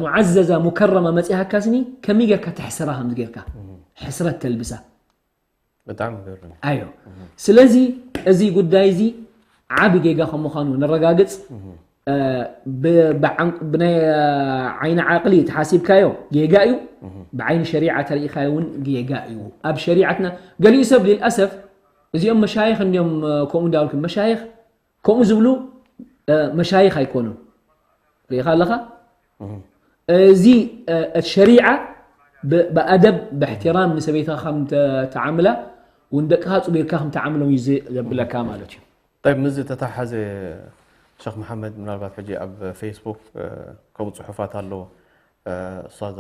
ሙዓዘዛ ሙከረማ መፂኣካስኒ ከመይ ጌርካ ተሕስራ ከምዚ ጌርካ ሕስረት ተልብሳ። ብጣዕሚ ገርም ኣዮ ስለዚ እዚ ጉዳይ እዚ ዓቢ ጌጋ ከም ምዃኑ ነረጋግፅ። ብናይ ዓይኒ ዓቕሊ ተሓሲብካዮ ጌጋ እዩ። ብዓይኒ ሸሪዓ ተሪኢኻዮ እውን ጌጋ እዩ። ኣብ ሸሪዓትና ገሊኡ ሰብ ሊልኣሰፍ እዚኦም መሻይኽ እንዲዮም ከምኡ እንዳበልኩም መሻይኽ ከምኡ ዝብሉ መሻይኽ ኣይኮኑን። ርኢኻ ኣለኻ እዚ እቲ ሸሪዓ ብኣደብ ብእሕትራም ንሰበይትኻ ከም ተዓምላ እውን ደቅኻ ፅቡርካ ከም ተዓምሎም እዩ ዘብለካ ማለት እዩ። طيب ምስዚ ተተሓዘ ሸኽ መሓመድ ምናልባት ሕጂ ኣብ ፌስቡክ ከምኡ ፅሑፋት ኣለዎ ኡስታዛ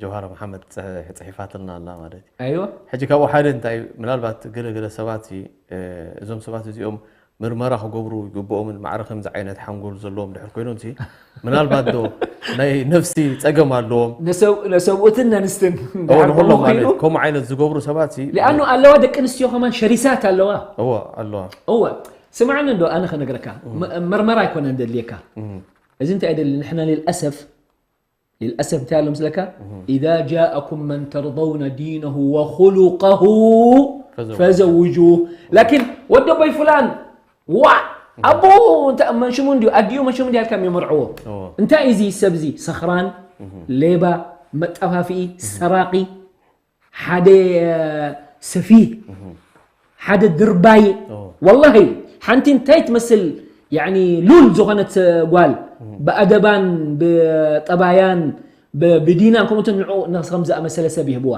ጀውሃራ መሓመድ ፅሒፋትልና ኣላ ማለት እዩ። ኣይዋ ሕጂ ካብኡ ሓደ እንታይ ምናልባት ገለ ገለ ሰባት እዞም ሰባት እዚኦም ምርመራ ክገብሩ ይግብኦምን ማዕረ ከምዚ ዓይነት ሓንጎል ዘለዎም ድሕር ኮይኖም ሲ ምናልባት ዶ ናይ ነፍሲ ፀገም ኣለዎም ነሰብኡትን ነንስትን ንኩሎም ማለት ከምኡ ዓይነት ዝገብሩ ሰባት ሲ ሊኣኑ ኣለዋ ደቂ ኣንስትዮ ከማን ሸሪሳት ኣለዋ። እወ ኣለዋ። እወ ስማዕኒ እንዶ ኣነ ከነግረካ መርመራ ኣይኮነን ደድልየካ። እዚ እንታይ ደሊ ንሕና ልልኣሰፍ ልልኣሰፍ እንታይ ኣሎ ምስለካ إذا جاءكم من ترضون دينه وخلقه فزوجوه. لكن ወዲ ኣቦይ ፍላን ዋ ኣቦ እንታይ መንሽሙ እንዲዩ ኣዲኡ መንሽሙ እንዲያ ኢልካ የምርዕዎ። እንታይ እዩ እዚ ሰብ እዚ ሰኽራን ሌባ መጠፋፍኢ ሰራቂ ሓደ ሰፊህ ሓደ ድርባይ ወላሂ ሓንቲ እንታይ ትመስል ያኒ ሉል ዝኾነት ጓል ብኣደባን ብጠባያን ብዲናን ከምኡትን ንዑ ነስ ከም ዝኣመሰለ ሰብ ይህብዋ።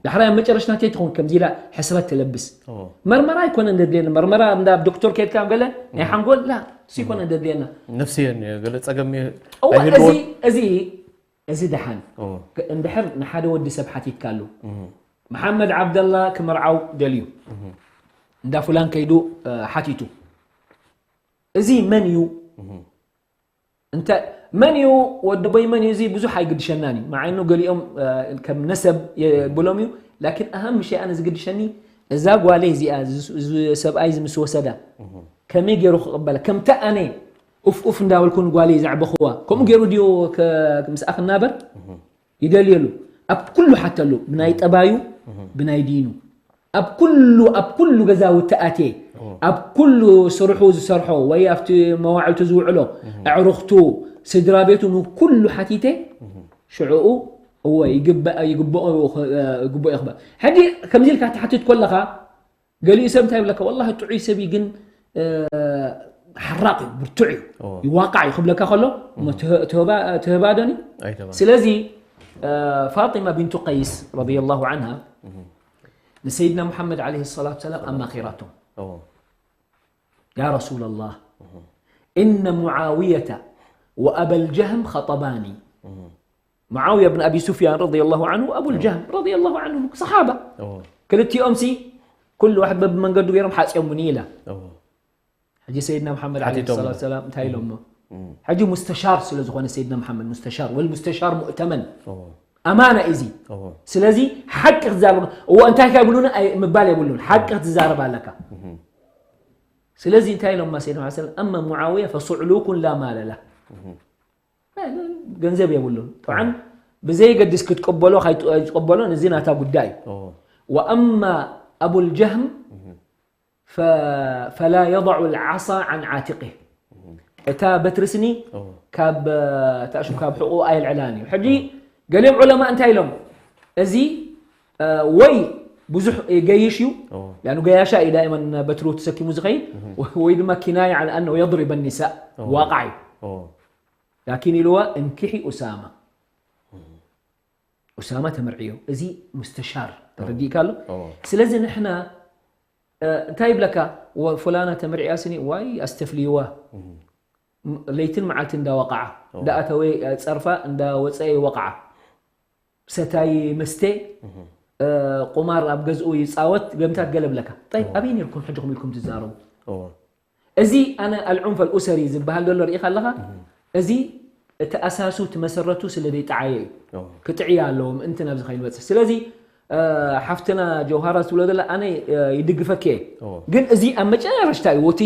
ዳሕራይ ኣብ መጨረሽታ እንታይ ትኸውን ከምዚ ኢላ ሕስረት ትለብስ። መርመራ ኣይኮነን ደድልየና መርመራ እንዳ ዶክተር ከድካ ገለ ናይ ሓንጎል ላ ስ ይኮነ ደድልየና። ነፍስየን ገለ ፀገም እዋ እዚ እዚ እዚ ደሓን እንድሕር ንሓደ ወዲ ሰብ ሓቲትካሉ መሓመድ ዓብደላ ክምርዓው ደልዩ እንዳ ፉላን ከይዱ ሓቲቱ እዚ መን እዩ እንተ መን እዩ ወዲ ቦይ መን እዩ እዚ ብዙሕ ኣይግድሸናን እዩ መዓኑ ገሊኦም ከም ነሰብ የብሎም እዩ ላኪን ኣሃም ምሸይ ኣነ ዝግድሸኒ እዛ ጓለይ እዚኣ ሰብኣይ ምስ ወሰዳ ከመይ ገይሩ ክቕበላ ከምቲ ኣነ ኡፍ ኡፍ እንዳበልኩ ንጓለይ ዘዕበኽዋ ከምኡ ገይሩ ድዩ ምስኣ ክናበር ይደልየሉ ኣብ ኩሉ ሓተሉ ብናይ ጠባዩ ብናይ ዲኑ ኣብ ኩሉ ኣብ ኩሉ ገዛውቲ ኣትየ ኣብ ኩሉ ስርሑ ዝሰርሖ ወይ ኣብቲ መዋዕልቱ ዝውዕሎ ኣዕሩኽቱ ስድራ ቤቱ ንኩሉ ሓቲተ ሽዕኡ እወ ይግብኦ ይኽበል ሕጂ ከምዚ ኢልካ ትሓትት ከለኻ ገሊኡ ሰብ እንታይ ይብለካ ወላሂ ጥዑይ ሰብ እዩ ግን ሓራቕ እዩ ብርቱዕ እዩ ይዋቃዕ እዩ ክብለካ ከሎ ትህባዶን እዩ ስለዚ ፋጢማ ቢንቱ ቀይስ ረዲየላሁ ዓንሃ ንሰይድና ሙሓመድ ዓለይሂ ሰላቱ ሰላም ኣማኺራቶም ያ ረሱለላህ እነ ሙዓውየተ ወኣበልጀህም ኸጠባኒ ሙዓውያ ብን ኣቢ ሱፍያን ረዲየላሁ ዓንሁ ኣቡልጃህም ረዲየላሁ ዓንሁ ሰሓባ ክልቲኦም ሲ ኩሉ ዋሕድ በብመንገዱ ገይሮም ሓፂኦሙኒ ኢላ ሕጂ ሰይድና መሓመድ ዓለይሂ ሰላቱ ሰላም እንታይ ኢሎሞ ሕጂ ሙስተሻር ስለ ዝኾነ ሰይድና መሓመድ ሙስተሻር ወልሙስተሻር ሙእተመን ኣማና እዩ እዚ። ስለዚ ሓቂ ክትዛረብ እዎ እንታይ ከይብሉና ምባል የብሉን። ሓቂ ክትዛረብ ኣለካ። ስለዚ እንታይ ኢሎም ሰይድና ሰለም ኣማ ሙዓውያ ፈሱዕሉኩን ላ ማለ ላ ገንዘብ የብሉን። طبعا ብዘይገድስ ክትቀበሎ ካይትቀበሎን እዚ ናታ ጉዳይ እዩ። ወኣማ ኣቡልጀህም ፈላ የضዑ ልዓሳ ዓን ዓቲቅህ እታ በትሪ ስኒ ካብ ታእሹ ካብ ሕቁ ኣየልዕላን እዩ። ሕጂ ገሊኦም ዑለማ እንታይ ኢሎም እዚ ወይ ብዙሕ ገይሽ እዩ ያኑ ገያሻ እዩ ዳይመን በትሩ ተሰኪሙ ዝኸይድ ወይ ድማ ኪናያ ዓን ኣነው የضሪበ ኒሳእ ዋቃዕ እዩ ላኪን ኢልዋ እንኪሒ ኡሳማ ኡሳማ ተመርዕዮ እዚ ሙስተሻር ተረዲእካ ኣሎ ስለዚ ንሕና እንታይ ይብለካ ፍላና ተመርዕያ ስኒ ዋይ ኣስተፍልይዋ ለይትን መዓልቲ እንዳወቃዓ እንዳኣተወ ፀርፋ እንዳወፀ ወቃዓ ሰታይ መስተ ቁማር ኣብ ገዝኡ ይፃወት ገምታት ገለ ብለካ ኣበይ ነርኩም ሕጅኹም ኢልኩም ትዛረቡ እዚ ኣነ ኣልዑንፈ ኣልኡሰሪ ዝበሃል ዘሎ ርኢኻ ኣለኻ እዚ እቲ ኣሳሱ እቲ መሰረቱ ስለ ዘይጠዓየ እዩ ክጥዕያ ኣለዎ ምእንቲ ናብዚ ከይንበፅሕ ስለዚ ሓፍትና ጀውሃራ ትብሎ ዘላ ኣነ ይድግፈኪ እየ ግን እዚ ኣብ መጨረሽታ እዩ እቲ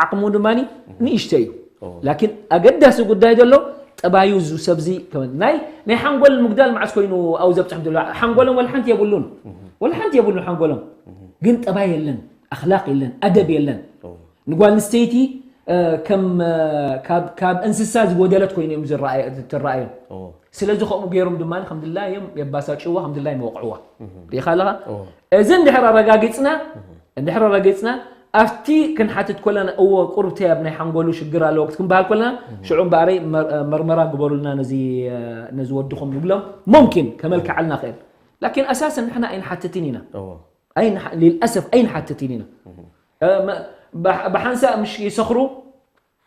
ዓቕሙ ድማ ንእሽተ እዩ ላኪን ኣገዳሲ ጉዳይ ዘሎ ጠባዩ እዚ ሰብዚ ናይ ናይ ሓንጎል ምጉዳል መዓስ ኮይኑ ኣብኡ ዘብፅሖም ዘሎ ሓንጎሎም ወላ ሓንቲ የብሉን ወላ ሓንቲ የብሉን ሓንጎሎም ግን ጠባይ የለን ኣኽላቅ የለን ኣደብ የለን ንጓል ንስተይቲ ከም ካብ እንስሳ ዝጎደለት ኮይኑ እዮም ትረኣዮም ስለዚ ከምኡ ገይሮም ድማ ከምድላዮም የባሳጭዋ ከምድላዮም ይወቕዕዋ ሪኢኻ ኣለኻ እዚ እንድሕር ኣረጋጊፅና እንድሕር ኣረጋጊፅና ኣብቲ ክንሓትት ኮለና እዎ ቁርብተይ ኣብ ናይ ሓንጎሉ ሽግር ኣለዎ ክትክንበሃል ኮለና ሽዑ እምበኣረይ መርመራ ግበሩልና ነዚ ወድኹም ንብሎም ሙምኪን ከመልክዓልና ክእል ላኪን ኣሳስን ንሕና ኣይንሓትትን ኢና للأسف ኣይንሓትትን ኢና ብሓንሳእ ምሽ ይሰኽሩ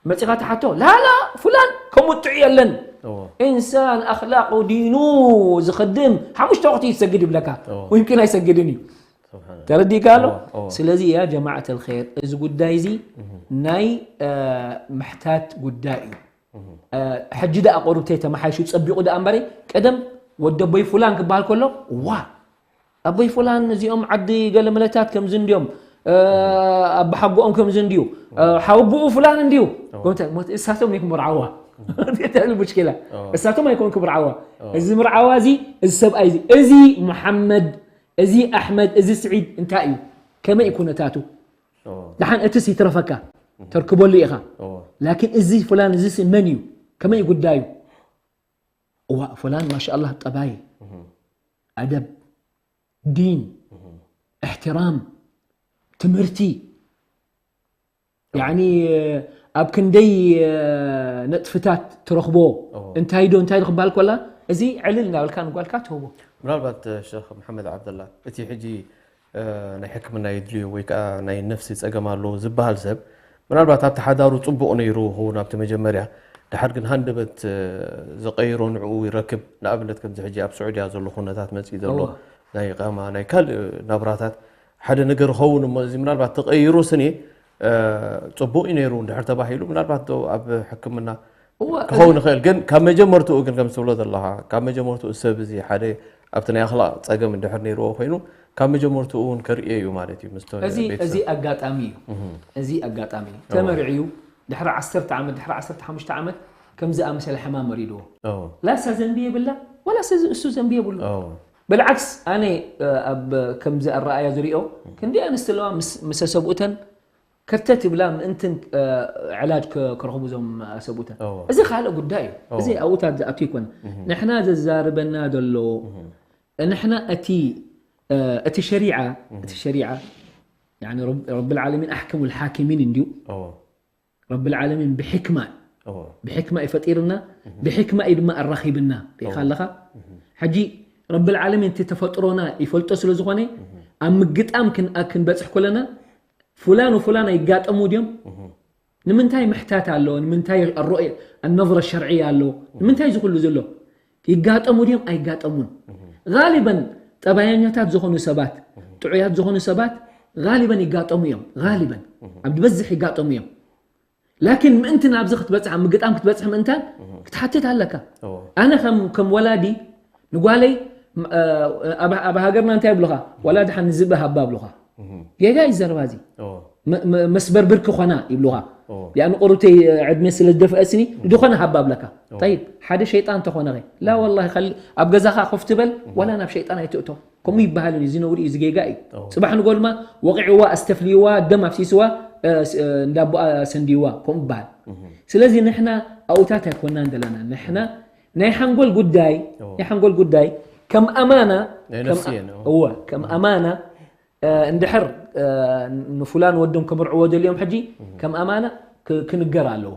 መፂኻ ትሓቶ ላላ ፍላን ከምኡ ጥዑ የለን ኢንሳን ኣኽላቁ ዲኑ ዝኸድም ሓሙሽተ ወቅቲ ይሰግድ ይብለካ ሙምኪን ኣይሰግድን እዩ ተረዲእካ ኣሎ ስለዚ ያ ጀማዓት ልር እዚ ጉዳይ እዚ ናይ ምሕታት ጉዳይ እዩ ሕጂ ደኣ ቁርብተይ ተመሓይሹ ጸቢቑ ደኣ እምበረይ ቀደም ወደቦይ ፉላን ክበሃል ከሎ ዋ ኣቦይ ፉላን እዚኦም ዓዲ ገለመለታት ከምዚ እንድዮም ኣባሓጎኦም ከምዚ እንድዩ ሓወቦኡ ፉላን እንድዩ እሳቶም ይኩም ምርዓዋ ሙሽኪላ እሳቶም ኣይኮን ክምርዓዋ እዚ ምርዓዋ እዚ እዚ ሰብኣይ እዚ እዚ መሓመድ እዚ ኣሕመድ እዚ ስዒድ እንታይ እዩ ከመይ ኩነታቱ ደሓን እትስ ይትረፈካ ተርክበሉ ኢኻ ላኪን እዚ ፍላን እዚ መን እዩ ከመይ ጉዳዩ እዋ ፍላን ማሻኣላህ ጠባይ ኣደብ ዲን እሕትራም ትምህርቲ ያኒ ኣብ ክንደይ ነጥፍታት ትረኽቦ እንታይ ዶ እንታይ ዶ ክበሃል ኮላ እዚ ዕልል እናበልካ ንጓልካ ትህቦ ምናልባት ሸኽ መሓመድ ዓብደላ እቲ ሕጂ ናይ ሕክምና የድልዮ ወይ ከዓ ናይ ነፍሲ ፀገም ኣለዎ ዝበሃል ሰብ ምናልባት ኣብቲ ሓዳሩ ፅቡቕ ነይሩ ኸውን ኣብቲ መጀመርያ ድሓር ግን ሃንደበት ዝቀይሮ ንዕኡ ይረክብ ንኣብነት ከምዚ ሕጂ ኣብ ስዑድያ ዘሎ ኩነታት መፅኢ ዘሎ ናይ ቃማ ናይ ካልእ ናብራታት ሓደ ነገር ኸውን እሞ እዚ ምናልባት ተቀይሩ ስኒ ፅቡቅ እዩ ነይሩ እንድሕር ተባሂሉ ምናልባት ዶ ኣብ ሕክምና ክኸውን ይኽእል ግን ካብ መጀመርትኡ ግን ከም ትብሎ ዘለኻ ካብ መጀመርትኡ ሰብ እዚ ሓደ ኣብቲ ናይ ኣኽላቕ ፀገም እንድሕር ነይርዎ ኮይኑ ካብ መጀመርትኡ እውን ከርእዮ እዩ ማለት እዩ ምስቶ እዚ ቤተሰብ እዚ ኣጋጣሚ እዩ እዚ ኣጋጣሚ እዩ ተመርዕዩ ድሕሪ ዓሰርተ ዓመት ድሕሪ ዓሰርተ ሓሙሽተ ዓመት ከምዚ ኣመሰለ ሕማም ወሪድዎ ላሳ ዘንቢ የብላ ወላ እሱ ዘንቢ የብሉ ብልዓክስ ኣነ ኣብ ከምዚ ኣረኣያ ዝሪኦ ክንዲ ኣንስቲ ኣለዋ ምስ ሰብኡተን ከርተት ይብላ ምእንትን ዕላጅ ክረኽቡ ዞም ሰብኡተን እዚ ካልእ ጉዳይ እዩ እዚ ኣብኡታት ዝኣቱ ይኮነ ንሕና ዘዛርበና ዘሎ ንሕና እቲ እቲ ሸሪዓ እቲ ሸሪዓ ረብ ልዓለሚን ኣሕከሙ ልሓኪሚን እንድዩ ረብ ልዓለሚን ብሕክማ ብሕክማ እዩ ፈጢርና ብሕክማ እዩ ድማ ኣራኺብና ሪኢኻ ኣለኻ ሕጂ ረብ ልዓለሚን እቲ ተፈጥሮና ይፈልጦ ስለ ዝኾነ ኣብ ምግጣም ክንበፅሕ ኮለና ፉላን ወፉላን ኣይጋጠሙ ድዮም ንምንታይ ምሕታት ኣሎ ንምንታይ ኣሮእ ኣነظረ ሸርዕያ ኣሎ ንምንታይ ዝኩሉ ዘሎ ይጋጠሙ ድዮም ኣይጋጠሙን ጋሊበን ጠባየኛታት ዝኾኑ ሰባት ጥዑያት ዝኾኑ ሰባት ጋሊበን ይጋጠሙ እዮም ጋሊበን ኣብ ዝበዝሕ ይጋጠሙ እዮም ላኪን ምእንቲ ናብዚ ክትበፅሕ ኣብ ምግጣም ክትበፅሕ ምእንታን ክትሓትት ኣለካ ኣነ ከም ወላዲ ንጓለይ ኣብ ሃገርና እንታይ ይብሉኻ? ዋላ ድሓን ንዝብኢ ሃባ ይብሉኻ። ጌጋ እዩ ዘረባ እዚ። መስበር ብርኪ ኾና ይብሉኻ። ያኑ ቁሩብተይ ዕድመ ስለ ዝደፍአስኒ ንድኾነ ሃባ ብለካ። ጠይብ ሓደ ሸይጣን ተኾነ ኸ? ላ ወላሂ ኣብ ገዛኻ ኮፍ ትበል፣ ዋላ ናብ ሸይጣን ኣይትእቶ። ከምኡ ይበሃል እዩ። እዚ ነውሪ እዩ፣ እዚ ጌጋ እዩ። ጽባሕ ንጎ ድማ ወቒዕዋ፣ ኣስተፍልይዋ፣ ደም ኣፍሲስዋ፣ እንዳቦኣ ሰንድይዋ ከምኡ ይበሃል። ስለዚ ንሕና ኣውታት ኣይኮናን ዘለና። ንሕና ናይ ሓንጎል ጉዳይ ናይ ሓንጎል ጉዳይ ከም ኣማና እወ ከም ኣማና እንድሕር ንፉላን ወዶም ክምርዕዎ ደልዮም ሕጂ ከም ኣማና ክንገር ኣለዎ።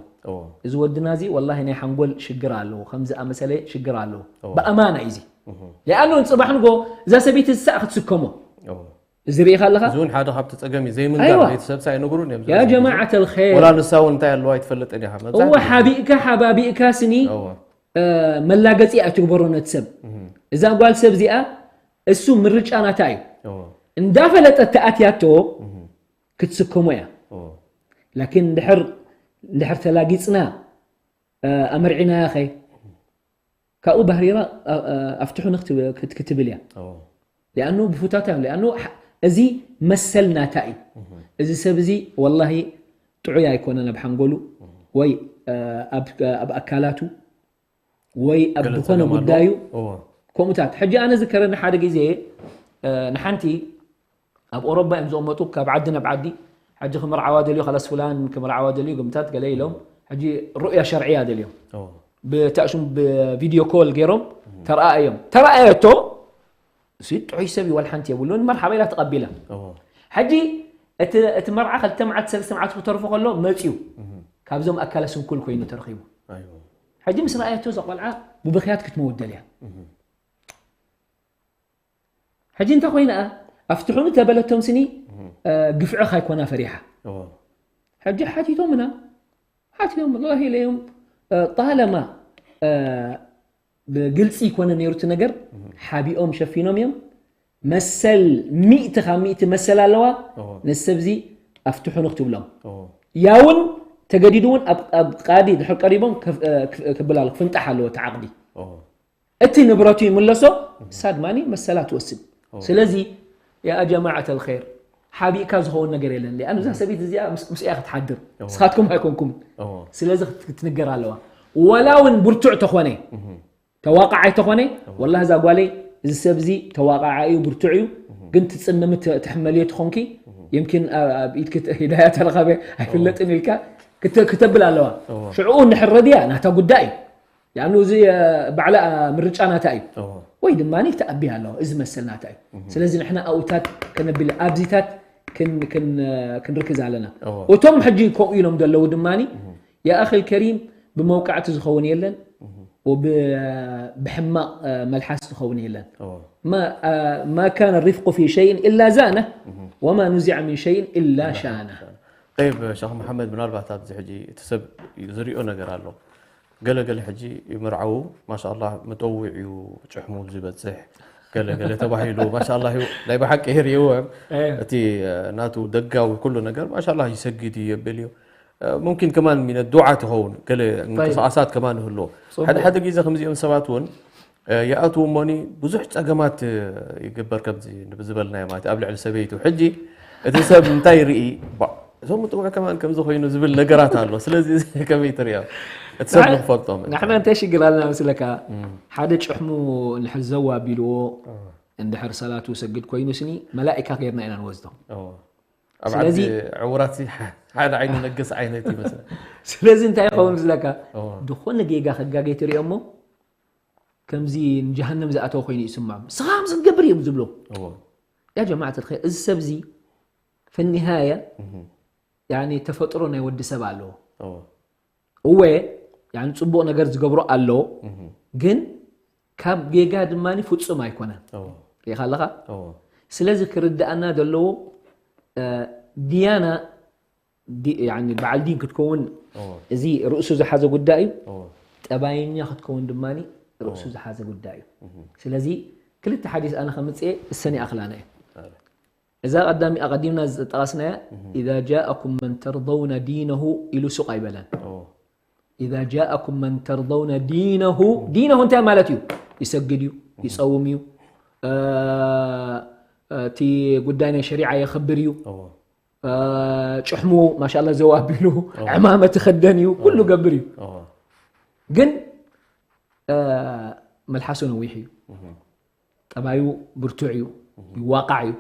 እዚ ወድና እዚ ወላሂ ናይ ሓንጎል ሽግር ኣለዎ፣ ከምዚ ኣመሰለ ሽግር ኣለዎ። ብኣማና እዩ እዚ። ሊኣኑ ጽባሕ ንጎ እዛ ሰበይቲ ዝሳእ ክትስከሞ እዚ ርኢኻ ኣለኻ። እዚ እውን ሓደ ካብቲ ጸገም እዩ። ዘይምንጋር ኣይዋ። ቤተሰብ ሳይነግሩን እዮም ያ ዝብሉ። ጀማዓት ኣልኸይር። ወላ ንሳ እውን እንታይ ኣለዋ ኣይትፈልጥን ኢኻ። መብዛሕትኡ ወላ ግዜ። ሓቢእካ ሓባቢእካ ስኒ እወ። መላገጺ ኣይትግበሮ ነቲ ሰብ። እዛ ጓል ሰብ እዚኣ እሱ ምርጫ ናታ እዩ። እወ። እንዳፈለጠት ተኣትያቶ ክትስከሞ እያ። እወ። ላኪን እንድሕር እንድሕር ተላጊጽና ኣመርዒናያ ኸ ካብኡ ባህሪራ ኣፍትሑኒ ክትብል እያ። ሊኣኑ ብፉታታ እዮም። ሊኣኑ እዚ መሰል ናታ እዩ። እዚ ሰብ እዚ ወላሂ ጥዑይ ኣይኮነን ኣብ ሓንጎሉ ወይ ኣብ ኣካላቱ ወይ ኣብ ዝኾነ ጉዳዩ ከምኡታት። ሕጂ ኣነ ዝከረኒ ሓደ ግዜ ንሓንቲ ኣብ ኦሮባ እዮም ዝቕመጡ፣ ካብ ዓዲ ናብ ዓዲ። ሕጂ ክምርዓዋ ደልዩ፣ ካላስ ፍላን ክምርዓዋ ደልዩ፣ ግምታት ገለ ኢሎም። ሕጂ ሩእያ ሸርዕያ ደልዮም። ብታእሹም ብቪድዮ ኮል ገይሮም ተረኣዮም። ተረኣየቶ፣ እሱ ጥዑይ ሰብ ይወል ሓንቲ የብሉን፣ መርሓባ ኢላ ተቐቢላ። ሕጂ እቲ መርዓ ክልተ መዓልቲ ሰለስተ መዓልቲ ክተርፎ ከሎ መፅዩ፣ ካብዞም ኣካለ ስንኩል ኮይኑ ተረኺቡ። ሕጂ ምስ ረኣየቶ እዛ ቆልዓ ብብኽያት ክትመውት ደልያ። ሕጂ እንታይ ኮይና ኣፍትሑኒ ተበለቶም ስኒ ግፍዕኻ ኣይኮና ፈሪሓ። ሕጂ ሓቲቶምና ሓቲቶም ላሂ ኢለዮም። ጣለማ ብግልፂ ይኮነ ነይሩ እቲ ነገር ሓቢኦም ሸፊኖም እዮም። መሰል ሚእቲ ካብ ሚእቲ መሰል ኣለዋ። ነዚ ሰብ እዚ ኣፍትሑኒ ክትብሎም ያውን ተገዲዱ እውን ኣብ ቃዲ ድሕር ቀሪቦም ክብል ኣሎ ክፍንጣሕ ኣለዎ እቲ ዓቕዲ። እቲ ንብረቱ ይምለሶ። እሳ ድማ መሰላ ትወስድ። ስለዚ ያ ጀማዓት ኣልኸይር ሓቢእካ ዝኸውን ነገር የለን። ሊኣኑ እዛ ሰበይቲ እዚኣ ምስኣ ክትሓድር ንስኻትኩም ኣይኮንኩም። ስለዚ ክትንገር ኣለዋ። ወላ እውን ብርቱዕ ተኾነ ተዋቃዓይ ተኾነ ወላ እዛ ጓለይ እዚ ሰብ እዚ ተዋቃዓ እዩ ብርቱዕ እዩ ግን ትፅምሚ ትሕመልዮ ትኾንኪ የምኪን ኣብ ኢድኪ ሂዳያ ተረኸበ ኣይፍለጥን ኢልካ ክተብል ኣለዋ። ሽዕኡ እንድሕር ረድያ ናታ ጉዳይ እዩ። ያኑ እዚ ባዕላ ምርጫ ናታ እዩ። ወይ ድማ ተኣቢያ ኣለዋ እዚ መሰል ናታ እዩ። ስለዚ ንሕና ኣብኡታት ከነብል ኣብዚታት ክንርክዝ ኣለና። እቶም ሕጂ ከምኡ ኢሎም ዘለዉ ድማ የኣኺል ከሪም ብመውቃዕቲ ዝኸውን የለን ብሕማቕ መልሓስ ዝኸውን የለን። ما كان الرفق في شيء إلا زانه وما نزع من شيء إلا شانه. ጠይብ ሸኽ መሓመድ ምናልባት ኣብዚ ሕጂ እቲ ሰብ ዝሪኦ ነገር ኣሎ። ገለ ገለ ሕጂ ይምርዓዉ ማሻላ መጠውዕ እዩ ጭሕሙ ዝበፅሕ ገለ ገለ ተባሂሉ ማሻላ እዩ ናይ ብሓቂ ይርእይዎ እዮም። እቲ ናቱ ደጋዊ ኩሉ ነገር ማሻላ ይሰግድ እዩ የብል እዩ። ሙምኪን ከማን ሚነ ዱዓ ትኸውን ገለ ምንቅስቃሳት ከማን ይህልዎ። ሓደ ሓደ ግዜ ከምዚኦም ሰባት እውን ይኣትዉ እሞኒ ብዙሕ ፀገማት ይግበር ከምዚ ዝበልናዮ ማለት ኣብ ልዕሊ ሰበይቱ ሕጂ እቲ ሰብ እንታይ ይርኢ እዞም ምጥውዕ ከማን ከምዚ ኮይኑ ዝብል ነገራት ኣሎ። ስለዚ ከመይ ትሪኦ እቲ ሰብ ንክፈልጦም ንሕና እንታይ ሽግር ኣለና መስለካ? ሓደ ጭሕሙ እንድሕር ዘው ኣቢልዎ እንድሕር ሰላቱ ሰግድ ኮይኑ ስኒ መላኢካ ገይርና ኢና ንወስዶ። ኣብ ዓዲ ዕውራት ሓደ ዓይኑ ነገስ ዓይነት ይመስል። ስለዚ እንታይ ይኸውን ዝለካ ድኾነ ጌጋ ከጋጌ ትሪኦ እሞ ከምዚ ንጀሃነም ዝኣተወ ኮይኑ ይስምዖም። ንስኻ ከምዚ ትገብር እዮም ዝብሎ። ያ ጀማዓት ልኸይር እዚ ሰብ እዚ ፈኒሃያ ያኒ ተፈጥሮ ናይ ወዲ ሰብ ኣለዎ። እወ ያኒ ፅቡቕ ነገር ዝገብሮ ኣሎ ግን ካብ ጌጋ ድማ ፍፁም ኣይኮነን። ሪኢኻ ኣለኻ? ስለዚ ክርድኣና ዘለዎ ድያና በዓል ዲን ክትከውን እዚ ርእሱ ዝሓዘ ጉዳይ እዩ። ጠባየኛ ክትከውን ድማ ርእሱ ዝሓዘ ጉዳይ እዩ። ስለዚ ክልተ ሓዲስ ኣነ ከምፅኤ እሰን ይኣኽላና እዩ። እዛ ቀዳሚ ኣቐዲምና ዝጠቐስናያ إذا جاءكم من ترضون دينه ኢሉ ሱቕ ኣይበለን። إذا جاءكم من ترضون دينه ዲነሁ እንታይ ማለት እዩ? ይሰግድ እዩ፣ ይጸውም እዩ። እቲ ጉዳይ ናይ ሸሪዓ የኽብር እዩ። ጭሕሙ ማሻላ ዘው ኣቢሉ ዕማመት ይኸደን እዩ፣ ኩሉ ገብር እዩ። ግን መልሓሱ ነዊሕ እዩ፣ ጠባዩ ብርቱዕ እዩ፣ ይዋቃዕ እዩ።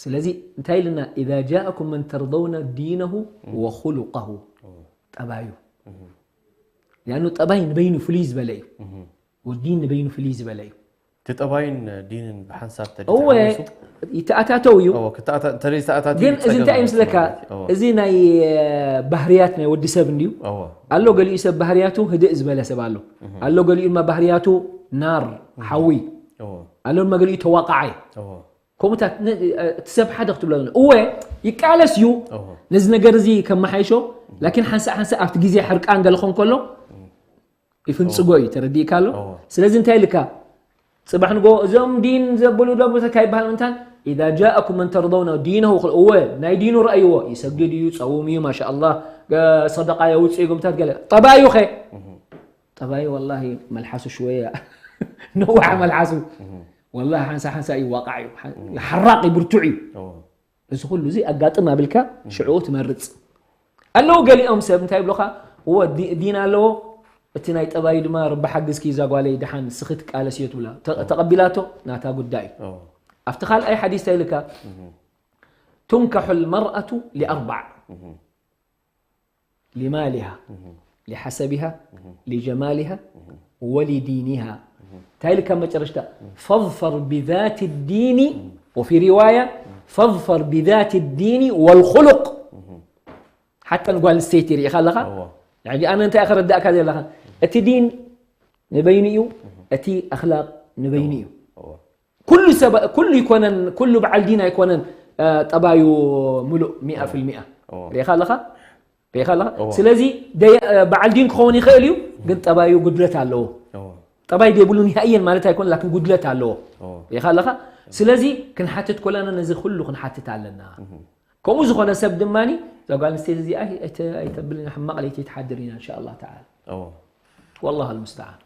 ስለዚ እንታይ ኢልና፣ إذا جاءكم من ترضون دينه وخلقه፣ ጠባዩ። ሊኣኑ ጠባይ ንበይኑ ፍልይ ዝበለ እዩ። ወዲን ንበይኑ ፍልይ ዝበለ እዩ። እቲ ጠባይን ዲንን ብሓንሳብ እወ፣ ይተኣታተው እዩ። እንተዘይተኣታተ ግን እዚ እንታይ ይመስለካ፣ እዚ ናይ ባህርያት ናይ ወዲ ሰብ እንድዩ። ኣሎ ገሊኡ ሰብ ባህርያቱ ህድእ ዝበለ ሰብ ኣሎ። ኣሎ ገሊኡ ድማ ባህርያቱ ናር፣ ሓዊ። ኣሎ ድማ ገሊኡ ተዋቃዓይ። ከምኡታት እቲ ሰብ ሓደ ክትብሎ እወ ይቃለስ እዩ ነዚ ነገር እዚ ከመሓይሾ። ላኪን ሓንሳእ ሓንሳእ ኣብቲ ግዜ ሕርቃን ገለ ኾን ከሎ ይፍንፅጎ እዩ። ተረዲእካ ኣሎ። ስለዚ እንታይ ኢልካ፣ ፅባሕ ንጎ እዞም ዲን ዘብሉ ደብሩተካ ይበሃል። ምንታን إذا جاءكم من ترضون دينه، እወ ናይ ዲኑ ረኣይዎ፣ ይሰግድ እዩ፣ ፀውም እዩ፣ ማሻ ኣላህ፣ ሰደቃ የውፅእ እዩ፣ ጎምታት ገለ። ጠባዩ ኸ? ጠባዩ ወላሂ መልሓሱ ሽወያ ነዋሓ መልሓሱ ወላሂ ሓንሳ ሓንሳ ይዋቃዕ እዩ። ሓራቂ ብርቱዕ እዩ። እዚ ኩሉ እዚ ኣጋጥም ኣብልካ ሽዑ ትመርፅ። ኣለዉ ገሊኦም ሰብ እንታይ ይብሉኻ፣ እወ ዲን ኣለዎ፣ እቲ ናይ ጠባዩ ድማ ረቢ ሓግዝኪ እዛ ጓለይ፣ ደሓን ንስኺ ትቃለስዮ ትብላ። ተቐቢላቶ ናታ ጉዳይ እዩ። ኣብቲ ካልኣይ ሓዲስ እንታይ ኢልካ፣ تنكح المرأة لأربع، لمالها، لحسبها، لجمالها، ولدينها. እንታይ ኢልካ መጨረሽታ፣ فاظفر بذات الدين، وفي رواية فاظفر بذات الدين والخلق. ሓቀን ጓል ኣንስተይቲ ርኢኻ ኣለኻ። ሕጂ ኣነ እንታይ ከረዳእካ ዘለኻ፣ እቲ ዲን ንበይኑ እዩ፣ እቲ ኣኽላቕ ንበይኑ እዩ። ኩሉ ሰብ ኩሉ ይኮነን፣ ኩሉ በዓል ዲን ኣይኮነን። ጠባዩ ሙሉእ ሚኣ ፍልሚኣ ርኢኻ ኣለኻ፣ ርኢኻ ኣለኻ። ስለዚ በዓል ዲን ክኸውን ይኽእል እዩ፣ ግን ጠባዩ ጉድለት ኣለዎ። ጠባይ ዘይብሉ ንሃእየን ማለት ኣይኮነ፣ ላኪን ጉድለት ኣለዎ። ርኢኻ ኣለኻ። ስለዚ ክንሓትት ኮለና ነዚ ኩሉ ክንሓትት ኣለና። ከምኡ ዝኾነ ሰብ ድማ እዛ ጓል ኣንስተይቲ እዚኣ ኣይተብልን፣ ሕማቕ ለይቲ ትሓድር ኢና እንሻ ኣላህ ተዓላ። ወላሁ ኣልሙስተዓን።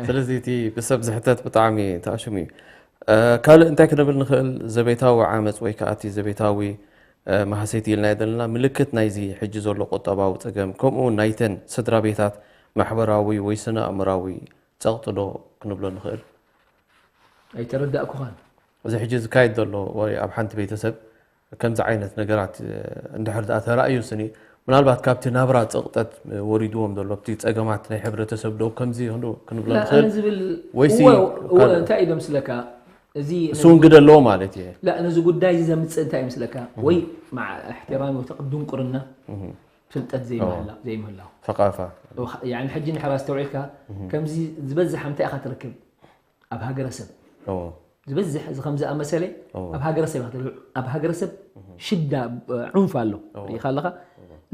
ስለዚ እቲ ብሰብ ዝሕተት ብጣዕሚ ተኣሽሙ እዩ። ካልእ እንታይ ክንብል ንኽእል? ዘቤታዊ ዓመፅ ወይ ከዓ እቲ ዘቤታዊ ማህሰይቲ ኢልናዮ ዘለና ምልክት ናይዚ ሕጂ ዘሎ ቁጠባዊ ፀገም ከምኡ እውን ናይተን ስድራ ቤታት ማሕበራዊ ወይ ስነ ኣእምራዊ ፀቕጢ ዶ ክንብሎ ንኽእል? ኣይተረዳእኩኻን። እዚ ሕጂ ዝካየድ ዘሎ ወይ ኣብ ሓንቲ ቤተሰብ ከምዚ ዓይነት ነገራት እንድሕር ደኣ ተራእዩ ስኒ ምናልባት ካብቲ ናብራ ፀቕጠት ወሪድዎም ዘሎ ኣብቲ ፀገማት ናይ ሕብረተሰብ ዶ ከምዚ ክንዶ ክንብሎ ንኽእል ዝብል ወይሲ እንታይ እዩ ደምስለካ? እዚ እሱ እውን ግደ ኣለዎ ማለት እየ። ላ ነዚ ጉዳይ እዚ ዘምፅእ እንታይ እዩ ምስለካ? ወይ መዓ እሕትራሚ ወይ ድንቁርና ፍልጠት ዘይምህላው ዘይምህላው ሰቃፋ ያኒ ሕጂ ንሕር ኣስተውዒልካ ከምዚ ዝበዝሕ እንታይ ኢኻ ትረክብ ኣብ ሃገረሰብ ዝበዝሕ እዚ ከም ዝኣመሰለ ኣብ ሃገረሰብ ኢኻ ትሪኦ። ኣብ ሃገረሰብ ሽዳ ዑንፍ ኣሎ ርኢኻ ኣለኻ።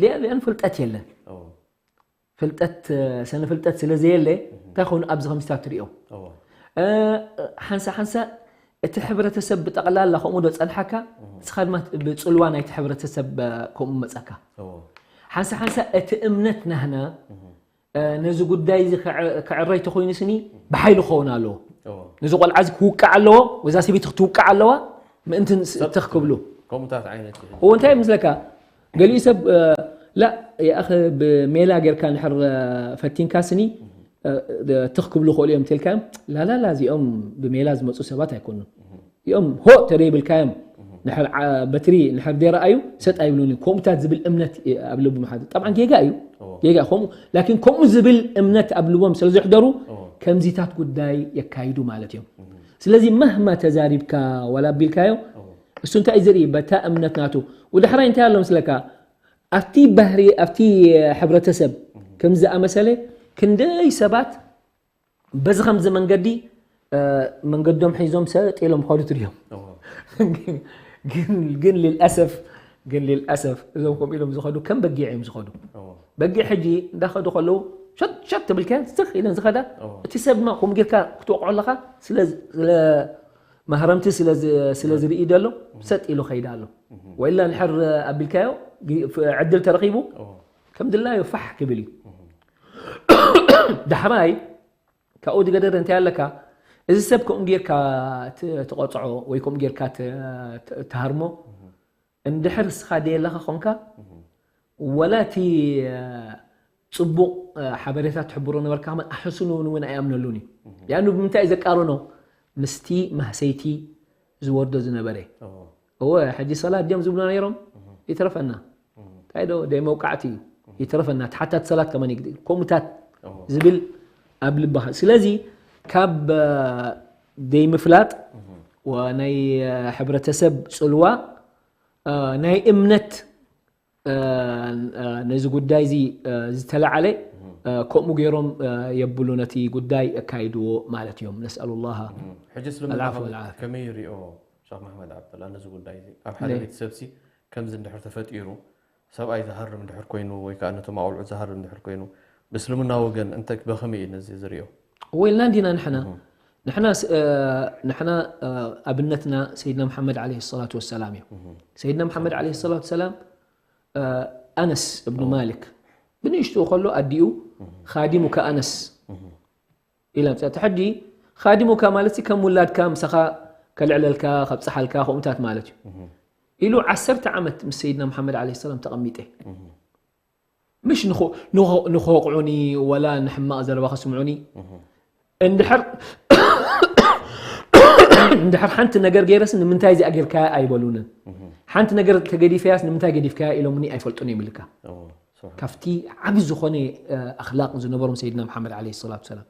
ሊኣን ፍልጠት የለን። ፍልጠት ሰነ ፍልጠት ስለ ዘየለ እንታይ ኾኑ ኣብዚ ከምዚታት ትሪኦ። ሓንሳ ሓንሳ እቲ ሕብረተሰብ ብጠቕላላ ከምኡ ዶ ጸንሓካ እስኻ ድማ ብጽልዋ ናይቲ ሕብረተሰብ ከምኡ መጸካ። ሓንሳ ሓንሳ እቲ እምነት ናህና ነዚ ጉዳይ እዚ ክዕረይ ተኾይኑ ስኒ ብሓይሊ ክኸውን ኣለዎ። ነዚ ቆልዓ እዚ ክውቃዕ ኣለዎ፣ ወዛ ሰበይቲ ክትውቃዕ ኣለዋ ምእንቲ ትኽ ክብሉ። ከምኡታት ዓይነት እዩ። እዎ እንታይ ምስለካ ገሊኡ ሰብ ላ ያእኸ ብሜላ ጌርካ ንሕር ፈቲንካ ስኒ ትኽ ክብሉ ክእሉ እዮም ትልካዮም። ላላላ እዚኦም ብሜላ ዝመፁ ሰባት ኣይኮኑን። እኦም ሆ ተደይብልካዮም ንሕር በትሪ ንሕር ደረኣዩ ሰጥ ኣይብሉን እዩ። ከምኡታት ዝብል እምነት ኣብ ልቡ መሓዝ ጠብዓን ጌጋ እዩ። ጌጋ ከምኡ ላኪን ከምኡ ዝብል እምነት ኣብ ልቦም ስለ ዘሕደሩ ከምዚታት ጉዳይ የካይዱ ማለት እዮም። ስለዚ መህማ ተዛሪብካ ዋላ ኣቢልካዮ እሱ እንታይ ዝርኢ በታ እምነት ናቱ። ወዳሕራይ እንታይ ኣሎ ምስለካ ኣብቲ ባህሪ ኣብቲ ሕብረተሰብ ከም ዝኣመሰለ ክንደይ ሰባት በዚ ከምዚ መንገዲ መንገዶም ሒዞም ሰጥ ኢሎም ኸዱ ትሪኦም። ግን ልልኣሰፍ ግን ልልኣሰፍ እዞም ከምኡ ኢሎም ዝኸዱ ከም በጊዕ እዮም ዝኸዱ። በጊዕ ሕጂ እንዳኸዱ ከለዉ ሸጥ ሸጥ ትብልከ ስኽ ኢለን ዝኸዳ እቲ ሰብ ድማ ከምኡ ጌርካ ክትወቕዖ ኣለኻ ስለ ማህረምቲ ስለ ዝርኢ ደሎ ሰጥ ኢሉ ኸይዳ ኣሎ። ወኢላ ንሕር ኣቢልካዮ ዕድል ተረኺቡ ከም ድላዮ ፋሕ ክብል እዩ። ዳሕራይ ካብኡ ዝገደደ እንታይ ኣለካ? እዚ ሰብ ከምኡ ጌርካ ት- ትቐፅዖ ወይ ከምኡ ጌርካ ት- ት- ትሃርሞ፣ እንድሕር እስኻ ደየለኻ ኾንካ፣ ወላ እቲ እ፣ ፅቡቕ እ፣ ሓበሬታ ትሕብሮ ነበርካ ከመን ኣሕስኑ እውን እውን ኣይኣምነሉን እዩ። ያኑ ብምንታይ እዩ ዘቃርኖ? ምስቲ ማህሰይቲ ዝወርዶ ዝነበረ። እወ፣ ሕጂ ሰላት ድዮም ዝብሉ ነይሮም? ይትረፈና። እንታይ ዶ ደይ መውቃዕቲ እዩ። ይትረፈና። ተሓታት ሰላት ከመን ይግዲ ከምኡታት ዝብል ኣብ ልባኻ። ስለዚ ካብ እ፣ ደይ ምፍላጥ ወ- ናይ እ፣ ሕብረተሰብ ፅልዋ እ፣ ናይ እምነት እ፣ እ፣ ነዚ ጉዳይ እዚ እ፣ ዝተላዓለ እ፣ ከምኡ ገይሮም እ፣ የብሉ ነቲ ጉዳይ ኣካይድዎ ማለት እዮም። ነስኣሉ ላሃ ሕጂ እስልምና ኣልዓፍወ ወልዓፍያ። ከመይ ይሪኦ ሸኽ መሓመድ ዓብደላ ነዚ ጉዳይ እዚ? ኣብ ሓደ ቤተሰብ ሲ ከምዚ እንድሕር ተፈጢሩ ሰብኣይ ዝሃርም እንድሕር ኮይኑ ወይ ከዓ ነቶም ኣቆልዑ ዝሃርም እንድሕር ኮይኑ ብእስልምና ወገን እንተ በኸመይ እዩ ነዚ ዝሪኦ? እወ ኢልና እንዲና ንሕና ንሕና ስ- እ፣ ንሕና እ፣ ኣብነትና ሰይድና መሓመድ ዓለይሂ ሰላቱ ወሰላም እዩ። ሰይድና መሓመድ ዓለይሂ ሰላቱ ወሰላም እ፣ ኣነስ እብኑ ማሊክ ብንእሽትኡ ከሎ ኣዲኡ ኻዲሙካ ኣነስ ኢላ ምፅኣት። ሕጂ ኻዲሙካ ማለት ሲ ከም ውላድካ ምሳኻ ከልዕለልካ ከብፅሓልካ ከምኡታት ማለት እዩ ኢሉ ዓሰርተ ዓመት ምስ ሰይድና መሓመድ ዓለይሂ ሰላም ተቐሚጠ። ምሽ ንኸ- ንኸ- ንኸወቕዑኒ ወላ ንሕማቕ ዘረባ ከስምዑኒ እንድሕር እንድሕር ሓንቲ ነገር ገይረስ ንምንታይ እዚኣ ጌርካያ ኣይበሉንን። ሓንቲ ነገር ተገዲፈያስ ንምንታይ ገዲፍካያ ኢሎምኒ ኣይፈልጡን እዮም ኢልካ። ካብቲ ዓቢ ዝኾነ ኣኽላቕ ዝነበሮም ሰይድና መሓመድ ዓለይሂ ሰላቱ ሰላም።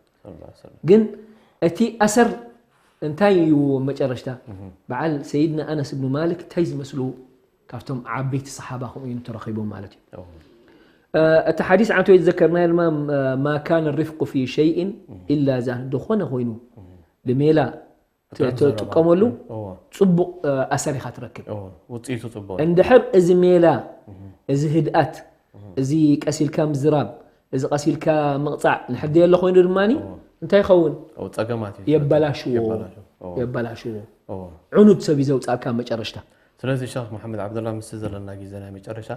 ግን እቲ ኣሰር እንታይ እዩ መጨረሽታ? በዓል ሰይድና ኣነስ እብኑ ማሊክ እንታይ ዝመስሉ ካብቶም ዓበይቲ ሰሓባ ከምኡ እዮም ተረኺቦም ማለት እዩ። እቲ ሓዲስ ዓንቶ የተዘከርና ድማ ማ ካነ ሪፍቁ ፊ ሸይእን ኢላ ዛን ዝኾነ ኮይኑ ብሜላ ተጥቀመሉ ጽቡቕ ኣሰር ኢኻ ትረክብ። ውፅኢቱ ጽቡቕ። እንድሕር እዚ ሜላ እዚ ህድኣት እዚ ቀሲልካ ምዝራብ እዚ ቀሲልካ ምቕፃዕ ንሕደ የለ ኮይኑ ድማ እንታይ ይኸውን? ጸገማት እዩ። የበላሽዎ። የበላሽዎ። ዕኑድ ሰብ እዩ ዘውፃእካ መጨረሽታ። ስለዚ ሸኽ መሓመድ ዓብደላ ምስ ዘለና ግዜ ናይ መጨረሻ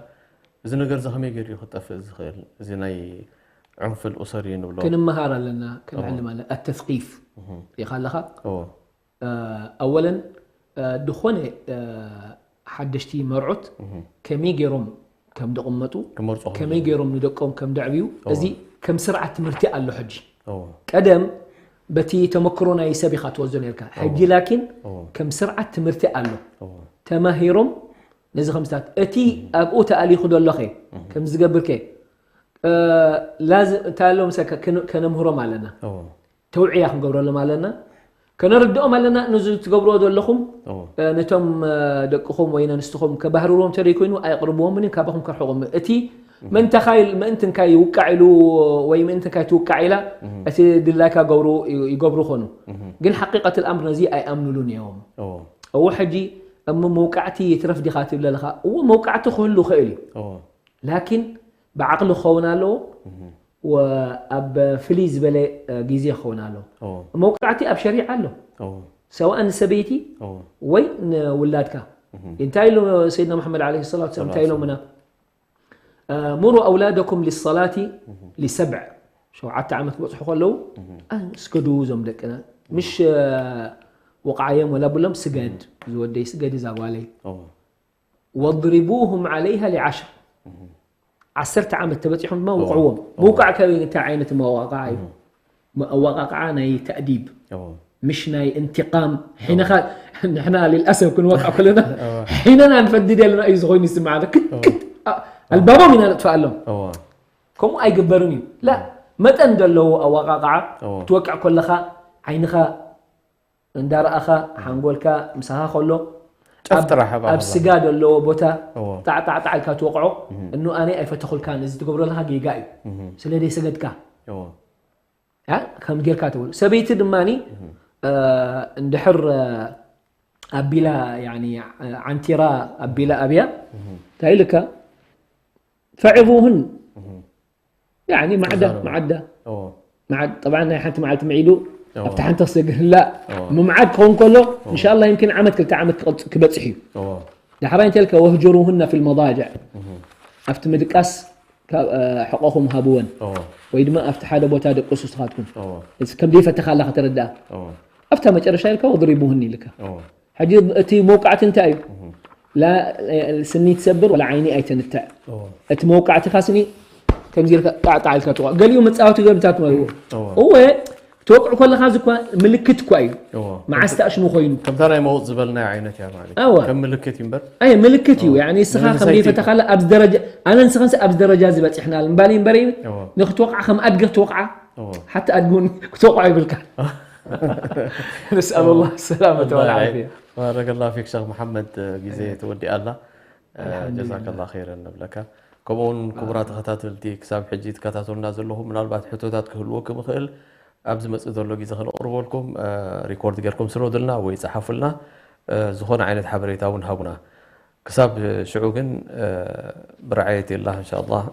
እዚ ነገር እዚ ከመይ ገይሩ እዩ ክጠፍእ ዝኽእል? እዚ ናይ ዑንፍ ልኡሰሪ ንብሎ ክንመሃር ኣለና፣ ክንዕልም ኣለና። ኣተስቂፍ ሪኢኻ ኣለኻ? ኣወለን ዝኾነ ሓደሽቲ መርዑት ከመይ ገይሮም ከም ደቕመጡ ከመይ ገይሮም ንደቆም ከም ደዕብዩ እዚ ከም ስርዓት ትምህርቲ ኣሎ ሕጂ። ቀደም በቲ ተመክሮ ናይ ሰብ ኢኻ ትወስዶ ነርካ። ሕጂ ላኪን ከም ስርዓት ትምህርቲ ኣሎ። ተማሂሮም ነዚ ከምስታት እቲ ኣብኡ ተኣሊኹ ደሎኸ ከም ዝገብርከ ላዝ እንታይ ኣሎ ምሰካ ከነምህሮም ኣለና። ተውዕያ ክንገብረሎም ኣለና። ከነርድኦም ኣለና። ነዚ ትገብርዎ ዘለኹም ነቶም ደቅኹም ወይ ነንስትኹም ከባህርዎም ተደይ ኮይኑ ኣይቕርብዎም ምን ካባኹም ከርሕቑም። እቲ ምእንትኻ ምእንትንካ ይውቃዕ ኢሉ ወይ ምእንትንካ ትውቃዕ ኢላ እቲ ድላይካ ገብሩ ይገብሩ ኾኑ። ግን ሓቂቀት ኣምር ነዚ ኣይኣምኑሉን እዮም። እዎ ሕጂ እሞ መውቃዕቲ ይትረፍ ዲኻ ትብል ኣለኻ? እዎ መውቃዕቲ ክህሉ ይኽእል እዩ። ላኪን ብዓቕሊ ክኸውን ኣለዎ። ኣብ ፍልይ ዝበለ ግዜ ክኸውን ኣለዎ። መውቃዕቲ ኣብ ሸሪዓ ኣሎ። ሰዋእ ንሰበይቲ ወይ ንውላድካ። እንታይ ኢሉ ሰይድና መሓመድ ዓለይሂ ሰላቱ ወሰላም እንታይ ኢሎምና? ሙሩ ኣውላደኩም ሊሰላቲ ሊሰብዕ፣ ሸውዓተ ዓመት ክበፅሑ ከለዉ ኣን ስገዱ እዞም ደቅና። ምሽ ወቕዓዮም ወላ ብሎም ስገድ፣ ዝወደይ ስገድ እዛ ጓለይ። ወድሪቡሁም ዓለይሃ ሊዓሽር፣ ዓሰርተ ዓመት ተበፂሖም ድማ ውቕዕዎም። ምውቃዕ ከበይ እንታይ ዓይነት መዋቃዓ እዩ? መዋቃቃዓ ናይ ተእዲብ ምሽ ናይ እንትቃም ሒነኻ ንሕና ልልኣሰብ ክንወቃ ከለና ሒነና ንፈድድ ያለና እዩ ዝኾይኑ ይስምዓና። ክክት ኣልባቦም ኢና ነጥፍኣሎም። ከምኡ ኣይግበርን እዩ። ላ መጠን ዘለዎ ኣዋቃቃዓ ትወቅዕ ከለኻ ዓይንኻ እንዳረኣኻ ሓንጎልካ ምሳኻ ከሎ ኣብ ስጋ ዘለዎ ቦታ ጣዕጣዕጣዕ ኢልካ ትወቅዖ። እኑ ኣነ ኣይፈተኹልካን፣ እዚ ትገብሮ ኣለኻ ጌጋ እዩ፣ ስለ ደይ ሰገድካ ከም ጌርካ ትብል። ሰበይቲ ድማ እንድሕር ኣቢላ ዓንቲራ ኣቢላ ኣብያ እንታይ ኢልካ ፈዕቡህን ማዕዳ ማዕዳ ጠብዓ ናይ ሓንቲ መዓልቲ ምዒዱ ኣብቲ ሓንቲ ክሰግድ ህላ ምምዓድ ክኸውን ከሎ እንሻላ ይምኪን ዓመት ክልተ ዓመት ክበፅሕ እዩ። ዳሕራይ እንተልካ ወህጅሩሁና ፊ ልመዳጅዕ ኣብቲ ምድቃስ ካብ፣ እ፣ ሕቖኹም ሃብወን፣ እዎ ወይ ድማ ኣብቲ ሓደ ቦታ ደቅሱ ንስኻትኩም። እዎ እዚ ከም ዘይፈተኻ ኣላ ከተረድኣ። እዎ ኣብታ መጨረሻ ኢልካ ወድሪቡህኒ ኢልካ። እዎ ሕጂ እቲ መውቃዕቲ እንታይ እዩ? ላ፣ እ፣ ስኒ ትሰብር ወላ ዓይኒ ኣይተንትዕ። እዎ እቲ መውቃዕትኻ ስኒ ከምዚ ኢልካ ጣዕጣዕ ኢልካ ትወ-፣ ገሊኡ መጻወቲ ገብታት ማለት እዎ እወ ትወቅዕ ከለኻ እዚ እኳ ምልክት እኳ እዩ። እዎ መዓስ ተኣሽሙ ኮይኑ ከምታ ናይ መውጥ ዝበልናዮ ዓይነት እያ ማለት እዩ። እወ። ከም ምልክት እዩ እምበር ኣየ ምልክት እዩ። እወ። ያኒ ንስኻ ንመንእሰይቲ ከም ዘይፈተኻላ ኣብዚ ደረጃ፣ ኣነ ንስኻን ኣብዚ ደረጃ እዚ በፂሕና እምባሊ እምበሪ እወ ንክትወቅዓ ከም ኣድጊ ክትወቅዓ እወ ሓቲ ኣድጊ እውን ክትወቅዖ ይብልካ። ነስኣል ላህ ሰላመተ ወላሂ ወልዓፍያ። ባረከላሁ ፊክ ሸኽ መሓመድ፣ ግዜ ተወዲኣ ኣላ። ኣልሓምዱሊላህ። ጀዛከላ ኸይረን ንብለካ። ከምኡ እውን ክቡራት ተኸታተልቲ ክሳብ ሕጂ ትከታተሉና ዘለኹም ምናልባት ሕቶታት ክህልወኩም ይኽእል። ኣብ ዝመፅእ ዘሎ ግዜ ከነቕርበልኩም፣ ሪኮርድ ጌርኩም ስረዱልና ወይ ፀሓፉልና። ዝኾነ ዓይነት ሓበሬታ እውን ሃቡና። ክሳብ ሽዑ ግን ብርዓየት የላ እንሻ ኣላህ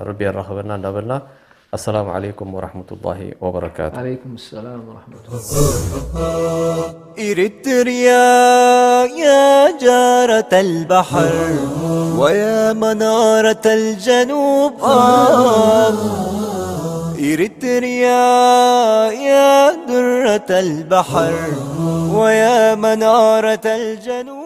ረቢ የራኽበና እንዳበልና ኣሰላሙ ዓለይኩም ወራህመቱላሂ ወበረካቱ። ዓለይኩም ሰላም ወራህመቱላህ። إريتريا يا جارة البحر ويا منارة الجنوب، آه. إريتريا يا درة البحر ويا منارة الجنوب.